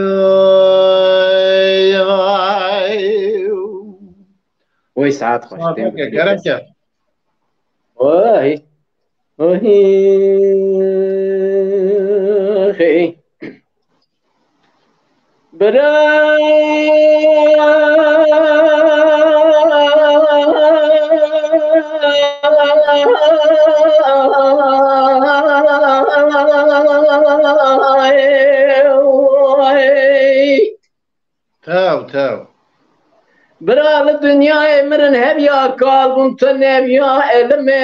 Oy saet xweş. Saet xweş, kerem ke. Oy. Oy. Hey. Bira. Tew, tew. Bira li dinyayê mirin hev ya kal bûn tu nev ya elime,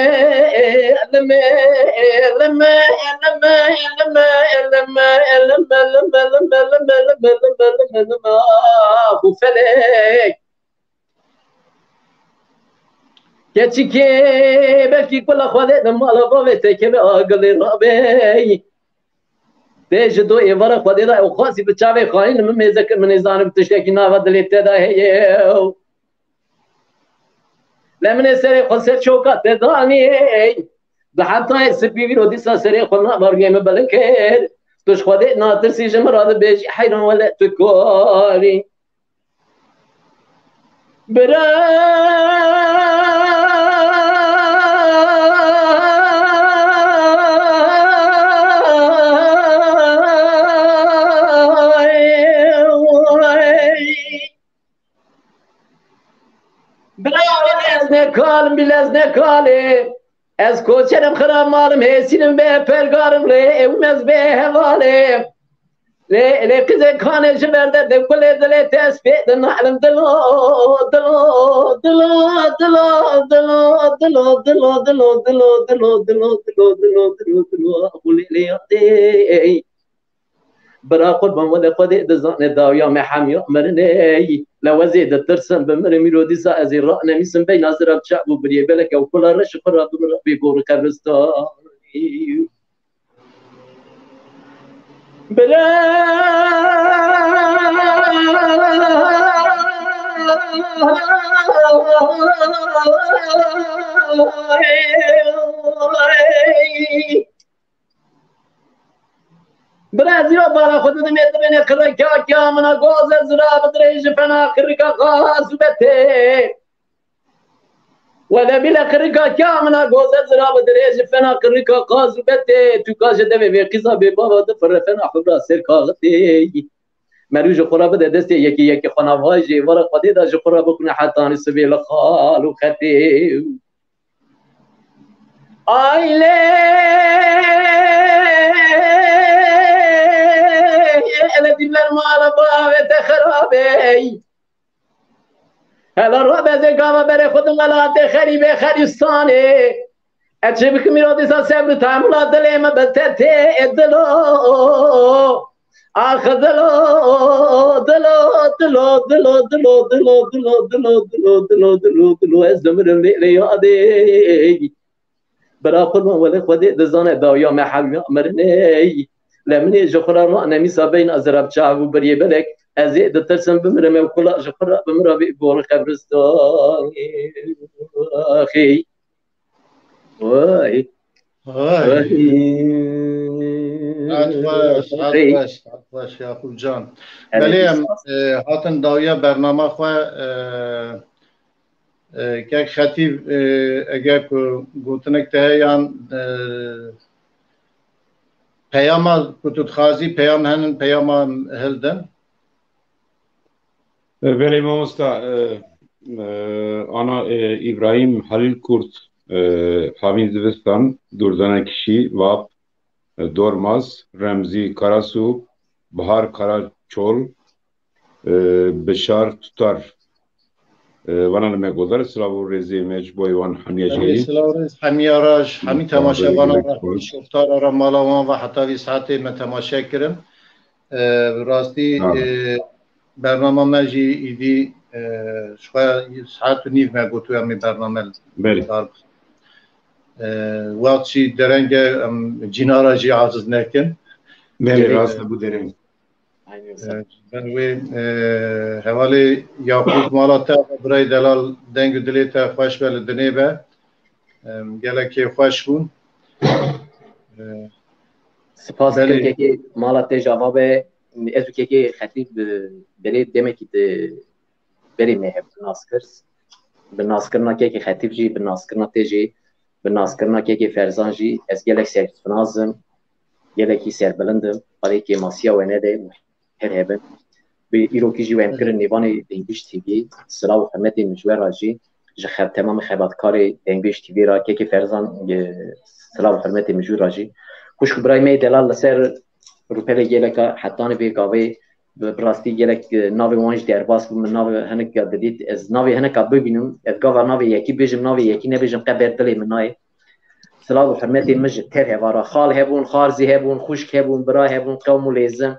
elime, elime. Ax û felek. Keçikê belkî kula Xwedê di mala bavê te keve agilê rabey. Tê ji do êvara Xwedê de ew xwasî bi çavê xayîn li min mêze kir, min ê zanim tiştekî nava dilê te de heye. Le min ê serê xwe ser çoka te danî. Di hetayê sipî vîro dîsa serê xwe nava rûyê min bilind kir. Tu ji Xwedê natirsî ji min re dibêjî heyran wele tu karî. Bira. Bira, ez ne kalim, bilez ne kalim. Ez koçerim, xira malim, hêsînim bê pergarim lê, ewim ez bê hevalê. Lê, lê qizê kanê ji ber de, de gulê dilê te ez pê de nalim dilo, dilo, dilo, dilo, dilo, dilo, dilo, dilo, dilo, dilo, dilo, dilo, dilo, dilo, dilo, gulê lê yadê. Bira qurban wele Xwedê dizane dawiya me hemiya mirinê. Le wezê ditirsin bimirim îro dîsa ez ê ranemîsim beyna zira bi çav û biriyê beleke û kula reş xwe ra bimirim bê borî qebristan. Bira. Bira zîra bala xwe didimê dibêne kirreka kiya min a goze zira bidirêji fena kirrika xaz û betê. Wele bîle qirika kamina goze zira bi dirêj fena qirika qaz û betê, tu ka ji devê vê qîza bê bava di firre fena xubra ser kaxitê. Merû ji xwe re bide destê yekî yekî xwe navajê, vara Xwedê de ji xwe re bixwine hetanî sibê li xal û xetê. Aile ele dîber mala bavê te xerabey. Hela rabe zê gava berê xwe di welatê xerîbê xerîstanê. Ez çi bikim îro dîsa sebr û tehemula dilê me bi te tê dilo. Ax dilo, dilo, dilo, dilo, dilo, dilo, dilo, dilo, dilo, dilo, dilo, dilo, ez dimirim lê lê yadê. Bira qurban welê Xwedê dizane dawiya me hewiya mirinê. Le minê ji xwe re ra nemîsa beyna zira bi çav û biriyê belek ez ê ditirsim bimirim ew kula ji xwe re bimira vê bor qebristanê. Axê. Vay. Vay. Vay. Saet xweş, saet xweş, saet xweş Yakup can. Belê em, e, hatin dawiya bernama xwe, e, e, kek Xetîb, e, eger ku gotinek te heye yan, e, peyama ku tu dixwazî, peyam henin, peyama hildin. Belê mamosta, e, e, ana, e, Îbrahîm Halîl Kurt, e, Havîn Zivistan, Durdana Kişî, Vap, e, Dormaz, Remzî Karasu, Bahar Karaçol, e, Bişar Tutar. E, vana li me godarê silav û rêzê me ji bo wan hemiya jî. Silav rêz hemiya ra ji hemî temaşevana ra, şoftara ra, mala wan ve heta vî saetê me temaşe kirin. E, rastî, e, bernama me jî îdî, e, ji xwe saet û nîv me gotiye em ê bername li dar bixin. E, wext jî dereng e, em cînara jî aciz nekin. Belê, rast e, bû dereng. Aynen. E, ji ber wê, e, hevalê Yakup mala te, birayê delal deng û dilê te xweş be li dinê be. Em, gelek kêfxweş bûn. E, Spas dikim kekê mala te java be. Ez û kekê Xetîb, e, berê demekî di berê me hev nas kir. Bi naskirina kekê Xetîb jî, bi naskirina te jî, bi naskirina kekê Ferzan jî ez gelek serfinaz im. Gelekî serbilind im. Parê kêmasiya we nede. Her hebin. Bi îrokî jî wem kirin nêvanê Dengbêj T V, silav û hurmetê min ji we re jî, ji xev-, temamê xebatkarê Dengbêj T V re, kekê Ferzan, e, silav û hurmetê min ji we re jî. Xwişk û birayê me yê delal li ser rûpelê geleka hetanî vê gavê bi, bi rastî gelek, e, navê wan jî derbas bû, min navê hinek ya didît. Ez navê hineka bibînim, ez gava navê yekî bêjim, navê yekî nebêjim, qe ber dilê min nayê. Silav û hurmetê min ji tev heva re. Xal hebûn, xarzî hebûn, xwişk hebûn, bira hebûn, qewm û lêzim,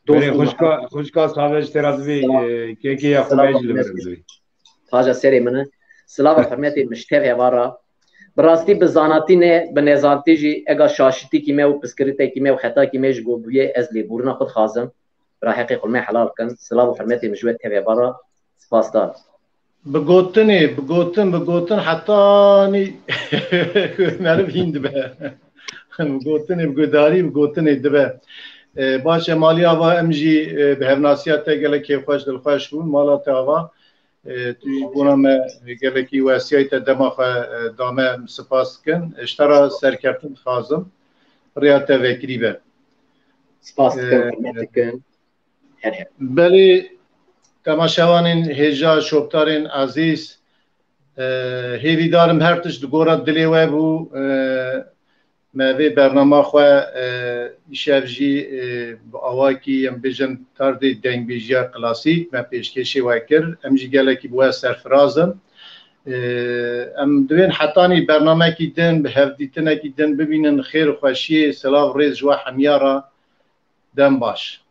dost Berê û xwişka, xwişka Save ji te re divê, Silav. e, kekê ya xwe Silav me jî li vir hurmetê. Divê. Taca serê min e. Silav û hurmetê min ji tev heva re. Bi rastî bi zanatî ne, bi nezantî jî ega şaşitîkî me û piskiritekî me û xetakî me ji go bûye ez lêborîna xwe dixwazim. Bira heqê xwe me helal kin. Silav û hurmetê min ji we tev heva re. Spasdar. Bi gotinê, bi gotin, bi gotin hetanî meriv hîn dibe. Bi gotinê, bi guhdarî, bi gotinê dibe. E, baş e, Malî Ava, em jî, e, bi hevnasiya te gelek kêfxweş, dilxweş bûn. Mala te ava, e, tu ji bona me gelekî wesiyayî te dema xwe, e, da me, em spas dikin. E, ji te re serkeftin dixwazim. Riya te vekirî be. Spas dikim, E, hurmet dikim. Her her. Belê, temaşevanên hêja, şoptarên ezîz, e, hêvîdar im her tişt di gora dilê we bû. E, me vê bernama xwe, e, îşev jî, e, bi awakî, em bêjin, tardê dengbêjiya klasîk me pêşkêşê we kir. Em jî gelekî bi we serfiraz in. E, em divên hetanî bernamekî din, bi hevdîtinekî din bibînin. Xêr û xweşiyê, silav, rêz ji we hemiya re. Dem baş.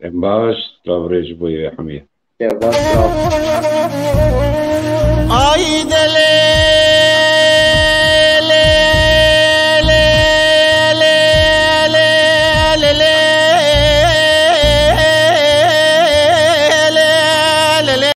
Em baş, silav rêz ji bo wê hemî. Şevbaş, silav. Ay